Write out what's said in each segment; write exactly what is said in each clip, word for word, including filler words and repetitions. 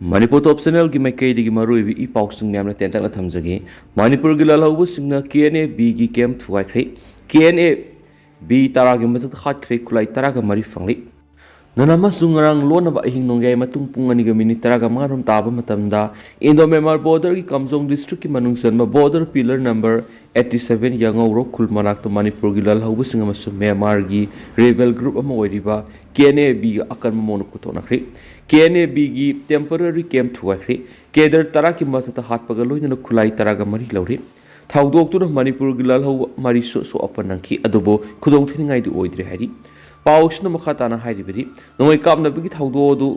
ꯃꯅꯤꯄꯨꯔ ꯇꯣꯞ ꯆꯦꯅꯦꯜꯒꯤ ꯃꯥꯏꯀꯩꯗꯒꯤ ꯃꯔꯨꯑꯣꯏꯕ ꯏ ꯄꯥꯎꯁꯤꯡ ꯃꯌꯥꯝꯅ ꯇꯦꯟꯇꯛꯅ ꯊꯝꯖꯒꯦ꯫ ꯃꯅꯤꯄꯨꯔꯒꯤ ꯂꯥꯜꯍꯧꯕꯁꯤꯡꯅ ꯀꯦ ꯑꯦꯟ ꯑꯦ ꯕꯤꯒꯤ ꯀꯦꯝ ꯊꯨꯒꯥꯏꯈ꯭ꯔꯦ꯫ ꯀꯦ ꯑꯦꯟ ꯑꯦ ꯕꯤ ꯇꯔꯥꯒꯤ ꯃꯊꯛꯇ ꯍꯥꯠꯈ꯭ꯔꯦ, ꯈꯨꯠꯂꯥꯏ ꯇꯔꯥꯒ ꯃꯔꯤ ꯐꯪꯂꯤ꯫ ꯅꯅꯥ ꯑꯃꯁꯨꯡ ꯉꯔꯥꯡ ꯂꯣꯟꯅꯕ ꯑꯍꯤꯡ ꯅꯣꯡꯌꯥꯏ ꯃꯇꯨꯡ ꯄꯨꯡ ꯑꯅꯤꯒ ꯃꯤꯅꯤꯠ ꯇꯔꯥꯒ ꯃꯉꯥꯔꯣꯝ ꯇꯥꯕ ꯃꯇꯝꯗ ꯏꯟꯗꯣ ꯃ꯭ꯌꯥꯟꯃꯥꯔ ꯕꯣꯔꯗꯔꯒꯤ ꯀꯥꯝꯖꯣꯡ ꯗꯤꯁꯇ꯭ꯔꯤꯛꯀꯤ ꯃꯅꯨꯡ ꯆꯟꯕ border pillar number eighty seven ꯌꯥꯉꯧꯔꯣꯛ ꯈꯨꯜ ꯃꯅꯥꯛꯇ ꯃꯅꯤꯄꯨꯔꯒꯤ ꯂꯥꯜꯍꯧꯕꯁꯤꯡ ꯑꯃꯁꯨꯡ ꯃ꯭ꯌꯥꯟꯃꯥꯔꯒꯤ ꯔꯦꯕꯦꯜ ꯒ꯭ꯔꯨꯞ ꯑꯃ ꯑꯣꯏꯔꯤꯕ ꯀꯦ ꯑꯦꯟ ꯑꯦ ꯕꯤꯒ ꯑꯀꯟꯕ ꯃꯑꯣꯡꯗ ꯈꯨꯠꯊꯣꯛꯅꯈ꯭ꯔꯦ꯫ ꯀꯦ ꯑꯦꯟ ꯑꯦ ꯕꯤꯒꯤ ꯇꯦꯝꯄꯔꯔꯤ ꯀꯦꯝ ꯊꯨꯒꯥꯏꯈ꯭ꯔꯦ꯫ ꯀꯦꯗꯔ ꯇꯔꯥꯒꯤ ꯃꯊꯛꯇ ꯍꯥꯠꯄꯒ ꯂꯣꯏꯅꯅ ꯈꯨꯠꯂꯥꯏ ꯇꯔꯥꯒ ꯃꯔꯤ ꯂꯧꯔꯦ꯫ ꯊꯧꯗꯣꯛꯇꯨꯅ ꯃꯅꯤꯄꯨꯔꯒꯤ ꯂꯥꯜꯍꯧꯕ ꯃꯔꯤꯁꯨ ꯑꯁꯣꯛ ꯑꯄꯟ ꯅꯪꯈꯤ, ꯑꯗꯨꯕꯨ ꯈꯨꯗꯣꯡꯊꯤꯅꯤꯡꯉꯥꯏꯗꯤ ꯑꯣꯏꯗ꯭ꯔꯦ ꯍꯥꯏꯔꯤ꯫ ꯄꯥꯎꯁꯤꯅ ꯃꯈꯥ ꯇꯥꯅ ꯍꯥꯏꯔꯤꯕꯗꯤ, ꯅꯣꯡꯃꯩ ꯀꯥꯞꯅꯕꯒꯤ ꯊꯧꯗꯣꯛ ꯑꯗꯨ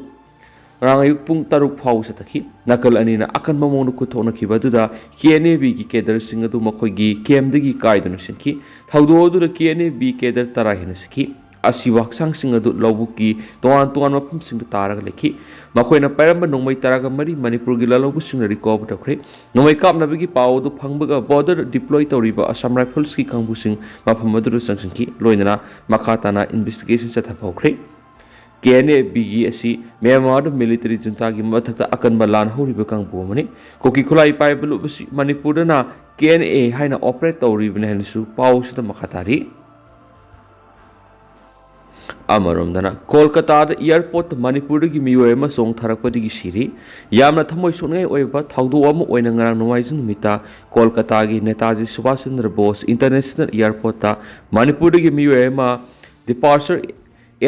ꯉꯔꯥꯡ ꯑꯌꯨꯛ ꯄꯨꯡ ꯇꯔꯨꯛ ꯐꯥꯎꯕ ꯆꯠꯊꯈꯤ꯫ ꯅꯥꯀꯜ ꯑꯅꯤꯅ ꯑꯀꯟꯕ ꯃꯑꯣꯡꯗ ꯈꯨꯠꯊꯣꯛꯅꯈꯤꯕ ꯑꯗꯨꯗ ꯀꯦ ꯑꯦꯟ ꯑꯦ ꯕꯤꯒꯤ ꯀꯦꯗꯔꯁꯤꯡ ꯑꯗꯨ ꯃꯈꯣꯏꯒꯤ ꯀꯦꯝꯗꯒꯤ ꯀꯥꯏꯗꯨꯅ ꯁꯤꯟꯈꯤ꯫ ꯊꯧꯗꯣꯛ ꯑꯗꯨꯗ ꯀꯦ ꯑꯦꯟ ꯑꯦ ꯕꯤ ꯀꯦꯗꯔ ꯇꯔꯥ ꯍꯦꯟꯅ ꯁꯤꯈꯤ꯫ ꯑꯁꯤꯕ ꯍꯛꯆꯥꯡꯁꯤꯡ ꯑꯗꯨ ꯂꯧꯕꯨꯛꯀꯤ ꯇꯣꯉꯥꯟ ꯇꯣꯉꯥꯟꯕ ꯃꯐꯝꯁꯤꯡꯗ ꯇꯥꯔꯒ ꯂꯩꯈꯤ꯫ ꯃꯈꯣꯏꯅ ꯄꯥꯏꯔꯝꯕ ꯅꯣꯡꯃꯩ ꯇꯔꯥꯒ ꯃꯔꯤ ꯃꯅꯤꯄꯨꯔꯒꯤ ꯂꯥꯜꯍꯧꯕꯁꯤꯡꯅ ꯔꯤꯀꯣꯚꯔ ꯇꯧꯈ꯭ꯔꯦ꯫ ꯅꯣꯡꯃꯩ ꯀꯥꯞꯅꯕꯒꯤ ꯄꯥꯎ ꯑꯗꯨ ꯐꯪꯕꯒ ꯕꯣꯔꯗꯔ ꯗꯤꯄ꯭ꯂꯣꯏ ꯇꯧꯔꯤꯕ ꯑꯁꯥꯝ ꯔꯥꯏꯐꯜꯁꯀꯤ ꯀꯥꯡꯕꯨꯁꯤꯡ ꯃꯐꯝ ꯑꯗꯨꯗ ꯆꯪꯁꯤꯟꯈꯤ꯫ ꯂꯣꯏꯅꯅ ꯃꯈꯥ ꯇꯥꯅ ꯏꯟꯚꯦꯁꯇꯤꯒꯦꯁꯟ ꯆꯠꯊꯕ ꯍꯧꯈ꯭ꯔꯦ꯫ ꯀꯦ ꯑꯦꯟ ꯑꯦ ꯕꯤꯒꯤ ꯑꯁꯤ ꯃ꯭ꯌꯥꯟꯃꯥꯔꯗ ꯃꯤꯂꯤꯇꯔꯤ ꯖꯨꯟꯇꯥꯒꯤ ꯃꯊꯛꯇ ꯑꯀꯟꯕ ꯂꯥꯟ ꯍꯧꯔꯤꯕ ꯀꯥꯡꯕꯨ ꯑꯃꯅꯤ꯫ ꯀꯨꯀꯤ ꯈꯨꯠꯂꯥꯏ ꯄꯥꯏꯕ ꯂꯨꯞ ꯑꯁꯤ ꯃꯅꯤꯄꯨꯔꯗꯅ ꯀꯦ ꯑꯦꯟ ꯑꯦ ꯍꯥꯏꯅ ꯑꯣꯄꯔꯦꯠ ꯇꯧꯔꯤꯕꯅꯤ ꯍꯥꯏꯅꯁꯨ ꯄꯥꯎꯁꯤꯗ ꯃꯈꯥ ꯇꯥꯔꯤ꯫ ꯑꯃꯔꯣꯝꯗꯅ ꯀꯣꯜꯀꯇꯥꯗ ꯑꯦꯌꯥꯔꯄꯣꯔꯠꯇ ꯃꯅꯤꯄꯨꯔꯗꯒꯤ ꯃꯤꯑꯣꯏ ꯑꯃ ꯆꯣꯡꯊꯔꯛꯄꯗꯒꯤ ꯁꯤꯔꯤ꯫ ꯌꯥꯝꯅ ꯊꯃꯣꯏ ꯁꯣꯛꯅꯤꯡꯉꯥꯏ ꯑꯣꯏꯕ ꯊꯧꯗꯣꯛ ꯑꯃ ꯑꯣꯏꯅ ꯉꯔꯥꯡ ꯅꯣꯡꯃꯥꯏꯖꯤꯡ ꯅꯨꯃꯤꯠꯇ ꯀꯣꯜꯀꯇꯥꯒꯤ ꯅꯦꯇꯥꯖꯤ ꯁꯨꯚꯥꯁ ꯆꯟꯗ꯭ꯔ ꯕꯣꯁ ꯏꯟꯇꯔꯅꯦꯁꯅꯦꯜ ꯑꯦꯌꯥꯔꯄꯣꯔꯠꯇ ꯃꯅꯤꯄꯨꯔꯗꯒꯤ ꯃꯤꯑꯣꯏ ꯑꯃ ꯗꯤꯄꯥꯔꯆꯔ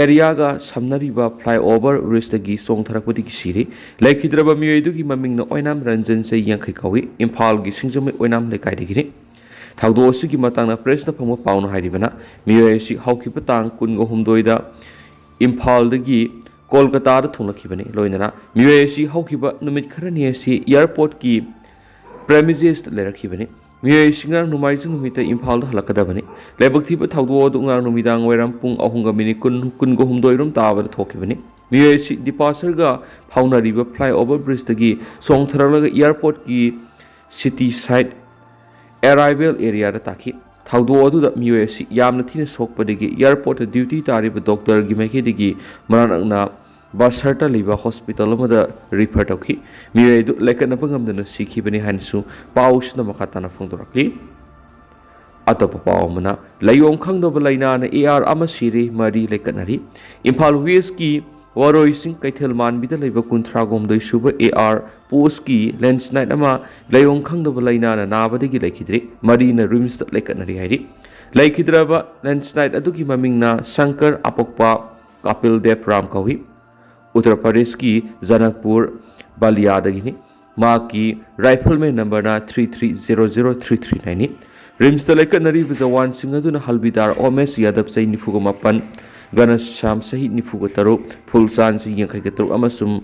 ꯑꯦꯔꯤꯌꯥꯒ ꯁꯝꯅꯔꯤꯕ ꯐ꯭ꯂꯥꯏꯑꯣꯚꯔ ꯕ꯭ꯔꯤꯖꯇꯒꯤ ꯆꯣꯡꯊꯔꯛꯄꯗꯒꯤ ꯁꯤꯔꯤ꯫ ꯂꯩꯈꯤꯗ꯭ꯔꯕ ꯃꯤꯑꯣꯏ ꯑꯗꯨꯒꯤ ꯃꯃꯤꯡꯅ ꯑꯣꯏꯅꯥꯝ ꯔꯟꯖꯟ, ꯆꯍꯤ ꯌꯥꯡꯈꯩ ꯀꯧꯏ, ꯏꯝꯐꯥꯜꯒꯤ ꯁꯤꯡꯖꯃꯩ ꯑꯣꯏꯅꯥꯝ ꯂꯩꯀꯥꯏꯗꯒꯤꯅꯤ꯫ ꯊꯧꯗꯣꯛ ꯑꯁꯤꯒꯤ ꯃꯇꯥꯡꯗ ꯄ꯭ꯔꯦꯁꯅ ꯐꯪꯕ ꯄꯥꯎꯅ ꯍꯥꯏꯔꯤꯕꯅ, ꯃꯤꯑꯣꯏ ꯑꯁꯤ ꯍꯧꯈꯤꯕ ꯇꯥꯡ ꯀꯨꯟꯒ ꯍꯨꯝꯗꯣꯏꯗ ꯏꯝꯐꯥꯜꯗꯒꯤ ꯀꯣꯜꯀꯇꯥꯗ ꯊꯨꯡꯂꯛꯈꯤꯕꯅꯤ꯫ ꯂꯣꯏꯅꯅ ꯃꯤꯑꯣꯏ ꯑꯁꯤ ꯍꯧꯈꯤꯕ ꯅꯨꯃꯤꯠ ꯈꯔꯅꯤ ꯑꯁꯤ ꯑꯦꯌꯥꯔꯄꯣꯔꯠꯀꯤ ꯄ꯭ꯔꯦꯃꯤꯖꯦꯁꯇ ꯂꯩꯔꯛꯈꯤꯕꯅꯤ꯫ ꯃꯤꯑꯣꯏ ꯑꯁꯤ ꯉꯔꯥꯡ ꯅꯣꯡꯃꯥꯏꯖꯤꯡ ꯅꯨꯃꯤꯠꯇ ꯏꯝꯐꯥꯜꯗ ꯍꯜꯂꯛꯀꯗꯕꯅꯤ꯫ ꯂꯥꯏꯕꯛ ꯊꯤꯕ ꯊꯧꯗꯣꯛ ꯑꯗꯨ ꯉꯔꯥꯡ ꯅꯨꯃꯤꯗꯥꯡ ꯋꯥꯏꯔꯝ ꯄꯨꯡ ꯑꯍꯨꯝꯒ ꯃꯤꯅꯤꯠ ꯀꯨꯟ, ꯀꯨꯟꯒ ꯍꯨꯝꯗꯣꯏꯔꯣꯝ ꯇꯥꯕꯗ ꯊꯣꯛꯈꯤꯕꯅꯤ꯫ ꯃꯤꯑꯣꯏ ꯑꯁꯤ ꯗꯤꯄꯥꯔꯆꯔꯒ ꯐꯥꯎꯅꯔꯤꯕ ꯐ꯭ꯂꯥꯏꯑꯣꯚꯔ ꯕ꯭ꯔꯤꯖꯇꯒꯤ ꯆꯣꯡꯊꯔꯛꯂꯒ ꯑꯦꯌꯥꯔꯄꯣꯔꯠꯀꯤ ꯁꯤꯇꯤ ꯁꯥꯏꯠ ꯑꯦꯔꯥꯏꯚꯦꯜ ꯑꯦꯔꯤꯌꯥꯗ ꯇꯥꯈꯤ꯫ ꯊꯧꯗꯣꯛ ꯑꯗꯨꯗ ꯃꯤꯑꯣꯏ ꯑꯁꯤ ꯌꯥꯝꯅ ꯊꯤꯅ ꯁꯣꯛꯄꯗꯒꯤ ꯑꯦꯌꯥꯔꯄꯣꯔꯠꯇ ꯗ꯭ꯌꯨꯇꯤ ꯇꯥꯔꯤꯕ ꯗꯣꯛꯇꯔꯒꯤ ꯃꯥꯏꯀꯩꯗꯒꯤ ꯃꯅꯥꯛ ꯅꯛꯅ ꯕꯁꯔꯇ ꯂꯩꯕ ꯍꯣꯁꯄꯤꯇꯥꯜ ꯑꯃꯗ ꯔꯤꯐꯔ ꯇꯧꯈꯤ꯫ ꯃꯤꯑꯣꯏ ꯑꯗꯨ ꯂꯥꯏꯀꯠꯅꯕ ꯉꯝꯗꯅ ꯁꯤꯈꯤꯕꯅꯤ ꯍꯥꯏꯅꯁꯨ ꯄꯥꯎꯁꯤꯅ ꯃꯈꯥ ꯇꯥꯅ ꯐꯣꯡꯗꯣꯔꯛꯂꯤ꯫ ꯑꯇꯣꯞꯄ ꯄꯥꯎ ꯑꯃꯅ, ꯂꯥꯏꯑꯣꯡ ꯈꯪꯗꯕ ꯂꯥꯏꯅꯥꯅ ꯑꯦ ꯑꯥꯔ ꯑꯃ ꯁꯤꯔꯦ, ꯃꯔꯤ ꯂꯥꯏꯀꯠꯅꯔꯤ꯫ ꯏꯝꯐꯥꯜ ꯋꯦꯁꯀꯤ ꯋꯥꯔꯣꯏꯁꯤꯡ ꯀꯩꯊꯦꯜ ꯃꯥꯟꯕꯤꯗ ꯂꯩꯕ ꯀꯨꯟꯊ꯭ꯔꯥ ꯍꯨꯝꯗꯣꯏ ꯁꯨꯕ ꯑꯦ ꯑꯥꯔ ꯄꯣꯁꯀꯤ ꯂꯦꯟꯁꯂꯥꯏꯠ ꯑꯃ ꯂꯥꯏꯑꯣꯡ ꯈꯪꯗꯕ ꯂꯥꯏꯅꯥꯅ ꯅꯥꯕꯗꯒꯤ ꯂꯩꯈꯤꯗ꯭ꯔꯤ꯫ ꯃꯔꯤꯅ ꯔꯤꯝꯁꯇ ꯂꯥꯏꯀꯠꯅꯔꯤ ꯍꯥꯏꯔꯤ꯫ ꯂꯩꯈꯤꯗ꯭ꯔꯕ ꯂꯦꯟꯁꯂꯥꯏꯠ ꯑꯗꯨꯒꯤ ꯃꯃꯤꯡꯅ ꯁꯪꯀꯔ ꯑꯄꯣꯛꯄ ꯀꯥꯄꯤꯜ ꯗꯦꯕ ꯔꯥꯝ ꯀꯧꯏ꯫ ꯎꯠꯇꯔ ꯄ꯭ꯔꯗꯦꯁꯀꯤ ꯖꯅꯛꯄꯨꯔ ꯕꯥꯂꯤꯌꯥꯗꯒꯤꯅꯤ꯫ ꯃꯍꯥꯛꯀꯤ ꯔꯥꯏꯐꯜꯃꯦꯟ ꯅꯝꯕꯔꯅ three three zero zero three three ꯅꯥꯏꯟꯅꯤ꯫ ꯔꯤꯝꯁꯇ ꯂꯩꯀꯠꯅꯔꯤꯕ ꯖꯋꯥꯟꯁꯤꯡ ꯑꯗꯨꯅ ꯍꯜꯕꯤꯗꯥꯔ ꯑꯣꯃꯦꯁ ꯌꯥꯗꯕ ꯆꯍꯤ ꯅꯤꯐꯨꯒ ꯃꯥꯄꯟ, ꯒꯅꯁ꯭ꯌꯥꯝ ꯆꯍꯤ ꯅꯤꯐꯨꯒ ꯇꯔꯨꯛ, ꯐꯨꯜꯆꯥꯟ ꯆꯍꯤ ꯌꯥꯡꯈꯩꯒ ꯇꯔꯨꯛ ꯑꯃꯁꯨꯡ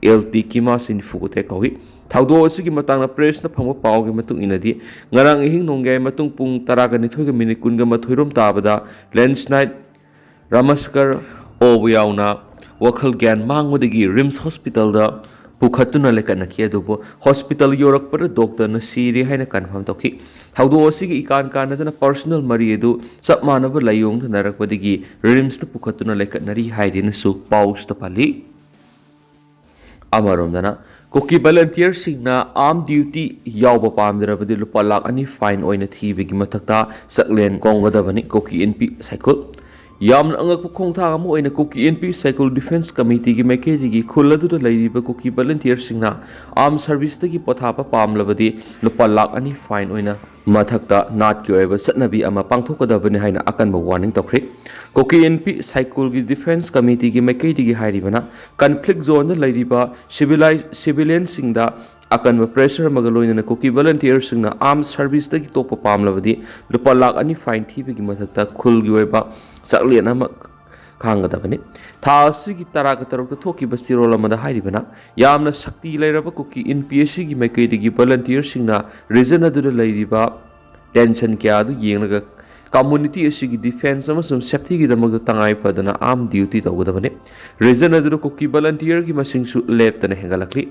ꯑꯦꯜ ꯇꯤ ꯀꯤꯃꯥ ꯆꯍꯤ ꯅꯤꯐꯨꯒ ꯇꯔꯦꯠ ꯀꯧꯏ꯫ ꯊꯧꯗꯣꯛ ꯑꯁꯤꯒꯤ ꯃꯇꯥꯡꯗ ꯄ꯭ꯔꯦꯁꯅ ꯐꯪꯕ ꯄꯥꯎꯒꯤ ꯃꯇꯨꯡ ꯏꯟꯅꯗꯤ, ꯉꯔꯥꯡ ꯑꯍꯤꯡ ꯅꯣꯡꯌꯥꯏ ꯃꯇꯨꯡ ꯄꯨꯡ ꯇꯔꯥꯒ ꯅꯤꯊꯣꯏꯒ ꯃꯤꯅꯤꯠ ꯀꯨꯟꯒ ꯃꯥꯊꯣꯏ ꯔꯣꯝ ꯇꯥꯕꯗ ꯂꯦꯟꯁꯂꯥꯏꯠ ꯔꯥꯃꯁꯀꯔ ꯑꯣꯕ ꯌꯥꯎꯅ ꯋꯥꯈꯜ ꯒ꯭ꯌꯥꯟ ꯃꯥꯡꯕꯗꯒꯤ ꯔꯤꯝꯁ ꯍꯣꯁꯄꯤꯇꯥꯜꯗ ꯄꯨꯈꯠꯇꯨꯅ ꯂꯩꯀꯠꯅꯈꯤ꯫ ꯑꯗꯨꯕꯨ ꯍꯣꯁꯄꯤꯇꯥꯜ ꯌꯧꯔꯛꯄꯗ ꯗꯣꯛꯇꯔꯅ ꯁꯤꯔꯦ ꯍꯥꯏꯅ ꯀꯟꯐꯥꯔꯝ ꯇꯧꯈꯤ꯫ ꯊꯧꯗꯣꯛ ꯑꯁꯤꯒꯤ ꯏꯀꯥꯟ ꯀꯥꯟꯅꯗꯅ ꯄꯔꯁꯣꯅꯦꯜ ꯃꯔꯤ ꯑꯗꯨ ꯆꯞ ꯃꯥꯟꯅꯕ ꯂꯥꯏꯑꯣꯡꯗ ꯅꯥꯔꯛꯄꯗꯒꯤ ꯔꯤꯝꯁꯇ ꯄꯨꯈꯠꯇꯨꯅ ꯂꯩꯀꯠꯅꯔꯤ ꯍꯥꯏꯔꯦꯅꯁꯨ ꯄꯥꯎꯁꯤꯗ ꯄꯜꯂꯤ꯫ ꯑꯃꯔꯣꯝꯗꯅ, ꯀꯨꯀꯤ ꯚꯂꯟꯇꯤꯌꯔꯁꯤꯡꯅ ꯑꯥꯔꯝ ꯗ꯭ꯌꯨꯇꯤ ꯌꯥꯎꯕ ꯄꯥꯝꯗ꯭ꯔꯕꯗꯤ ꯂꯨꯄꯥ ꯂꯥꯈ ꯑꯅꯤ ꯐꯥꯏꯟ ꯑꯣꯏꯅ ꯊꯤꯕꯒꯤ ꯃꯊꯛꯇ ꯆꯥꯛꯂꯦꯟ ꯀꯣꯡꯒꯗꯕꯅꯤ꯫ ꯀꯨꯀꯤ ꯏꯟꯄꯤ ꯁꯥꯏꯀꯨꯜ꯫ ꯌꯥꯝꯅ ꯑꯉꯛꯄ ꯈꯣꯡꯊꯥꯡ ꯑꯃ ꯑꯣꯏꯅ ꯀꯨꯀꯤ ꯏꯟꯄꯤ ꯁꯥꯏꯀꯨꯜ ꯗꯤꯐꯦꯟꯁ ꯀꯃꯤꯇꯤꯒꯤ ꯃꯥꯏꯀꯩꯗꯒꯤ ꯈꯨꯜ ꯑꯗꯨꯗ ꯂꯩꯔꯤꯕ ꯀꯨꯀꯤ ꯚꯂꯟꯇꯤꯌꯔꯁꯤꯡꯅ ꯑꯥꯔꯝ ꯁꯔꯚꯤꯁꯇꯒꯤ ꯄꯣꯊꯥꯕ ꯄꯥꯝꯂꯕꯗꯤ ꯂꯨꯄꯥ ꯂꯥꯈ ꯑꯅꯤ ꯐꯥꯏꯟ ꯑꯣꯏꯅ ꯃꯊꯛꯇ ꯅꯥꯠꯀꯤ ꯑꯣꯏꯕ ꯆꯠꯅꯕꯤ ꯑꯃ ꯄꯥꯡꯊꯣꯛꯀꯗꯕꯅꯤ ꯍꯥꯏꯅ ꯑꯀꯟꯕ ꯋꯥꯔꯅꯤꯡ ꯇꯧꯈ꯭ꯔꯦ꯫ ꯀꯨꯀꯤ ꯏꯟꯄꯤ ꯁꯥꯏꯀꯨꯜꯒꯤ ꯗꯤꯐꯦꯟꯁ ꯀꯃꯤꯇꯤꯒꯤ ꯃꯥꯏꯀꯩꯗꯒꯤ ꯍꯥꯏꯔꯤꯕꯅ, ꯀꯟꯐ꯭ꯂꯤꯛ ꯖꯣꯟꯗ ꯂꯩꯔꯤꯕ ꯁꯤꯚꯤꯂꯥꯏ-, ꯁꯤꯚꯤꯂꯤꯌꯟꯁꯤꯡꯗ ꯑꯀꯟꯕ ꯄ꯭ꯔꯦꯁꯔ ꯑꯃꯒ ꯂꯣꯏꯅꯅ ꯀꯨꯀꯤ ꯚꯂꯟꯇꯤꯌꯔꯁꯤꯡꯅ ꯑꯥꯔꯝ ꯁꯔꯚꯤꯁꯇꯒꯤ ꯇꯣꯛꯄ ꯄꯥꯝꯂꯕꯗꯤ ꯂꯨꯄꯥ ꯂꯥꯈ ꯑꯅꯤ ꯐꯥꯏꯟ ꯊꯤꯕꯒꯤ ꯃꯊꯛꯇ ꯈꯨꯜꯒꯤ ꯑꯣꯏꯕ ꯆꯥꯛꯂꯦꯟ ꯑꯃ ꯈꯥꯡꯒꯗꯕꯅꯤ꯫ ꯊꯥ ꯑꯁꯤꯒꯤ ꯇꯔꯥꯒ ꯇꯔꯨꯛꯇ ꯊꯣꯛꯈꯤꯕ ꯆꯦꯔꯣꯜ ꯑꯃꯗ ꯍꯥꯏꯔꯤꯕꯅ, ꯌꯥꯝꯅ ꯁꯛꯇꯤ ꯂꯩꯔꯕ ꯀꯨꯀꯤ ꯏꯟꯄꯤ ꯑꯁꯤꯒꯤ ꯃꯥꯏꯀꯩꯗꯒꯤ ꯚꯂꯟꯇꯤꯌꯔꯁꯤꯡꯅ ꯔꯤꯖꯟ ꯑꯗꯨꯗ ꯂꯩꯔꯤꯕ ꯇꯦꯟꯁꯟ ꯀꯌꯥ ꯑꯗꯨ ꯌꯦꯡꯂꯒ ꯀꯝꯃꯨꯅꯤꯇꯤ ꯑꯁꯤꯒꯤ ꯗꯤꯐꯦꯟꯁ ꯑꯃꯁꯨꯡ ꯁꯦꯐꯇꯤꯒꯤꯗꯃꯛꯇ ꯇꯉꯥꯏ ꯐꯗꯅ ꯑꯥꯔꯝ ꯗ꯭ꯌꯨꯇꯤ ꯇꯧꯒꯗꯕꯅꯤ꯫ ꯔꯤꯖꯟ ꯑꯗꯨꯗ ꯀꯨꯀꯤ ꯚꯂꯟꯇꯤꯌꯔꯒꯤ ꯃꯁꯤꯡꯁꯨ ꯂꯦꯞꯇꯅ ꯍꯦꯟꯒꯠꯂꯛꯂꯤ꯫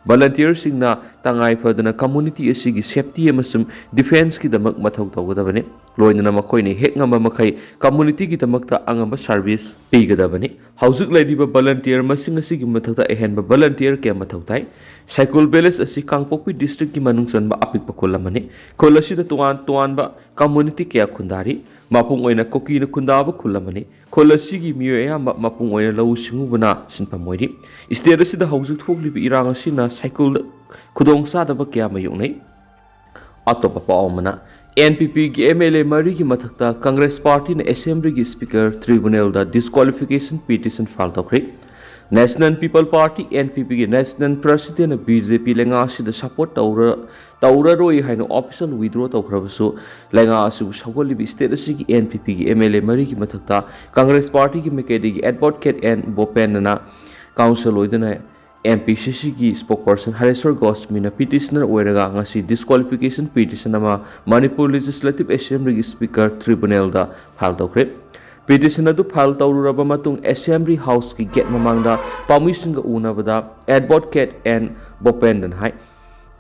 ꯚꯂꯟꯇꯤꯌꯔꯁꯤꯡꯅ ꯇꯉꯥꯏ ꯐꯗꯅ ꯀꯝꯃꯨꯅꯤꯇꯤ ꯑꯁꯤꯒꯤ ꯁꯦꯐꯇꯤ ꯑꯃꯁꯨꯡ ꯗꯤꯐꯦꯟꯁꯀꯤꯗꯃꯛ ꯃꯊꯧ ꯇꯧꯒꯗꯕꯅꯤ꯫ ꯂꯣꯏꯅꯅ ꯃꯈꯣꯏꯅ ꯍꯦꯛ ꯉꯝꯕ ꯃꯈꯩ ꯀꯝꯃꯨꯅꯤꯇꯤꯒꯤꯗꯃꯛꯇ ꯑꯉꯝꯕ ꯁꯥꯔꯚꯤꯁ ꯄꯤꯒꯗꯕꯅꯤ꯫ ꯍꯧꯖꯤꯛ ꯂꯩꯔꯤꯕ ꯚꯣꯂꯟꯇꯤꯌꯔ ꯃꯁꯤꯡ ꯑꯁꯤꯒꯤ ꯃꯊꯛꯇ ꯑꯍꯦꯟꯕ ꯚꯣꯂꯟꯇꯤꯌꯔ ꯀꯌꯥ ꯃꯊꯧ ꯇꯥꯏ꯫ ꯁꯥꯏꯀꯨꯜ ꯚꯤꯂꯦꯖ ꯑꯁꯤ ꯀꯥꯡꯄꯣꯛꯄꯤ ꯗꯤꯁꯇ꯭ꯔꯤꯛꯀꯤ ꯃꯅꯨꯡ ꯆꯟꯕ ꯑꯄꯤꯛꯄ ꯈꯨꯜ ꯑꯃꯅꯤ꯫ ꯈꯨꯜ ꯑꯁꯤꯗ ꯇꯣꯉꯥꯟ ꯇꯣꯉꯥꯟꯕ ꯀꯝꯃꯨꯅꯤꯇꯤ ꯀꯌꯥ ꯈꯨꯟꯗꯥꯔꯤ꯫ ꯃꯄꯨꯡ ꯑꯣꯏꯅ ꯀꯨꯀꯤꯅ ꯈꯨꯟꯗꯥꯕ ꯈꯨꯜ ꯑꯃꯅꯤ꯫ ꯈꯨꯜ ꯑꯁꯤꯒꯤ ꯃꯤꯑꯣꯏ ꯑꯌꯥꯝꯕ ꯃꯄꯨꯡ ꯑꯣꯏꯅ ꯂꯧꯎ ꯁꯤꯡꯎꯕꯅ ꯁꯤꯟꯐꯝ ꯑꯣꯏꯔꯤ꯫ ꯁ꯭ꯇꯦꯠ ꯑꯁꯤꯗ ꯍꯧꯖꯤꯛ ꯊꯣꯛꯂꯤꯕ ꯏꯔꯥꯡ ꯑꯁꯤꯅ ꯁꯥꯏꯀꯨꯜꯗ ꯈꯨꯗꯣꯡꯆꯥꯗꯕ ꯀꯌꯥ ꯃꯥꯌꯣꯛꯅꯩ꯫ ꯑꯇꯣꯞꯄ ꯄꯥꯎ ꯑꯃꯅ, ꯑꯦꯟ ꯄꯤ ꯄꯤꯒꯤ ꯑꯦꯝ ꯑꯦꯜ ꯑꯦ ꯃꯔꯤꯒꯤ ꯃꯊꯛꯇ ꯀꯪꯒ꯭ꯔꯦꯁ ꯄꯥꯔꯇꯤꯅ ꯑꯦꯁꯦꯝꯕ꯭ꯂꯤꯒꯤ ꯁ꯭ꯄꯤꯀꯔ ꯇ꯭ꯔꯤꯕꯨꯅꯦꯜꯗ ꯗꯤꯁꯀ꯭ꯋꯥꯂꯤꯐꯤꯀꯦꯁꯟ ꯄꯤꯇꯤꯁꯟ ꯐꯥꯏꯜ ꯇꯧꯈ꯭ꯔꯦ꯫ National people party, N P ꯄꯤꯒꯤ ꯅꯦꯁꯅꯦꯜ ꯄ꯭ꯔꯁꯤꯗꯦꯟꯅ ꯕꯤ ꯖꯦ ꯄꯤ ꯂꯩꯉꯥꯛ ꯑꯁꯤꯗ ꯁꯄꯣꯔꯠ ꯇꯧꯔ-, ꯇꯧꯔꯔꯣꯏ ꯍꯥꯏꯅ ꯑꯣꯐꯤꯁꯤꯌꯦꯜ ꯋꯤꯗ꯭ꯔꯣ ꯇꯧꯈ꯭ꯔꯕꯁꯨ, ꯂꯩꯉꯥꯛ ꯑꯁꯤꯕꯨ ꯁꯧꯒꯠꯂꯤꯕ ꯁ꯭ꯇꯦꯠ ꯑꯁꯤꯒꯤ ꯑꯦꯟ ꯄꯤ ꯄꯤꯒꯤ ꯑꯦꯝ ꯑꯦꯜ ꯑꯦ ꯃꯔꯤꯒꯤ ꯃꯊꯛꯇ ꯀꯪꯒ꯭ꯔꯦꯁ ꯄꯥꯔꯇꯤꯒꯤ ꯃꯥꯏꯀꯩꯗꯒꯤ ꯑꯦꯗꯚꯣꯀꯦꯠ ꯑꯦꯟ ꯕꯣꯄꯦꯟꯅ ꯀꯥꯎꯟꯁꯤꯜ ꯑꯣꯏꯗꯨꯅ ꯑꯦꯝ ꯄꯤ ꯁꯤ ꯁꯤꯒꯤ ꯁ꯭ꯄꯣꯛꯄꯔꯁꯟ ꯍꯔꯦꯁ꯭ꯋꯔ ꯒꯣꯁꯃꯤꯅ ꯄꯤꯇꯤꯁꯅꯔ ꯑꯣꯏꯔꯒ ꯉꯁꯤ ꯗꯤꯁꯀ꯭ꯋꯥꯂꯤꯐꯤꯀꯦꯁꯟ ꯄꯤꯇꯤꯁꯟ ꯑꯃ ꯃꯅꯤꯄꯨꯔ ꯂꯦꯖꯤꯁꯂꯦꯇꯤꯚ ꯑꯦꯁꯦꯝꯕ꯭ꯂꯤꯒꯤ ꯁ꯭ꯄꯤꯀꯔ ꯇ꯭ꯔꯤꯕꯨꯅꯦꯜꯗ ꯐꯥꯏꯜ ꯇꯧꯈ꯭ꯔꯦ꯫ ꯄꯤꯇꯤꯁꯟ ꯑꯗꯨ ꯐꯥꯏꯜ ꯇꯧꯔꯨꯔꯕ ꯃꯇꯨꯡ, ꯑꯦꯁꯦꯝꯕ꯭ꯂꯤ ꯍꯥꯎꯁꯀꯤ ꯒꯦꯠ ꯃꯃꯥꯡꯗ ꯄꯥꯎꯃꯤꯁꯤꯡꯒ ꯎꯅꯕꯗ ꯑꯦꯗꯚꯣꯀꯦꯠ ꯑꯦꯟ ꯕꯣꯄꯦꯟꯗꯟ ꯍꯥꯏ꯫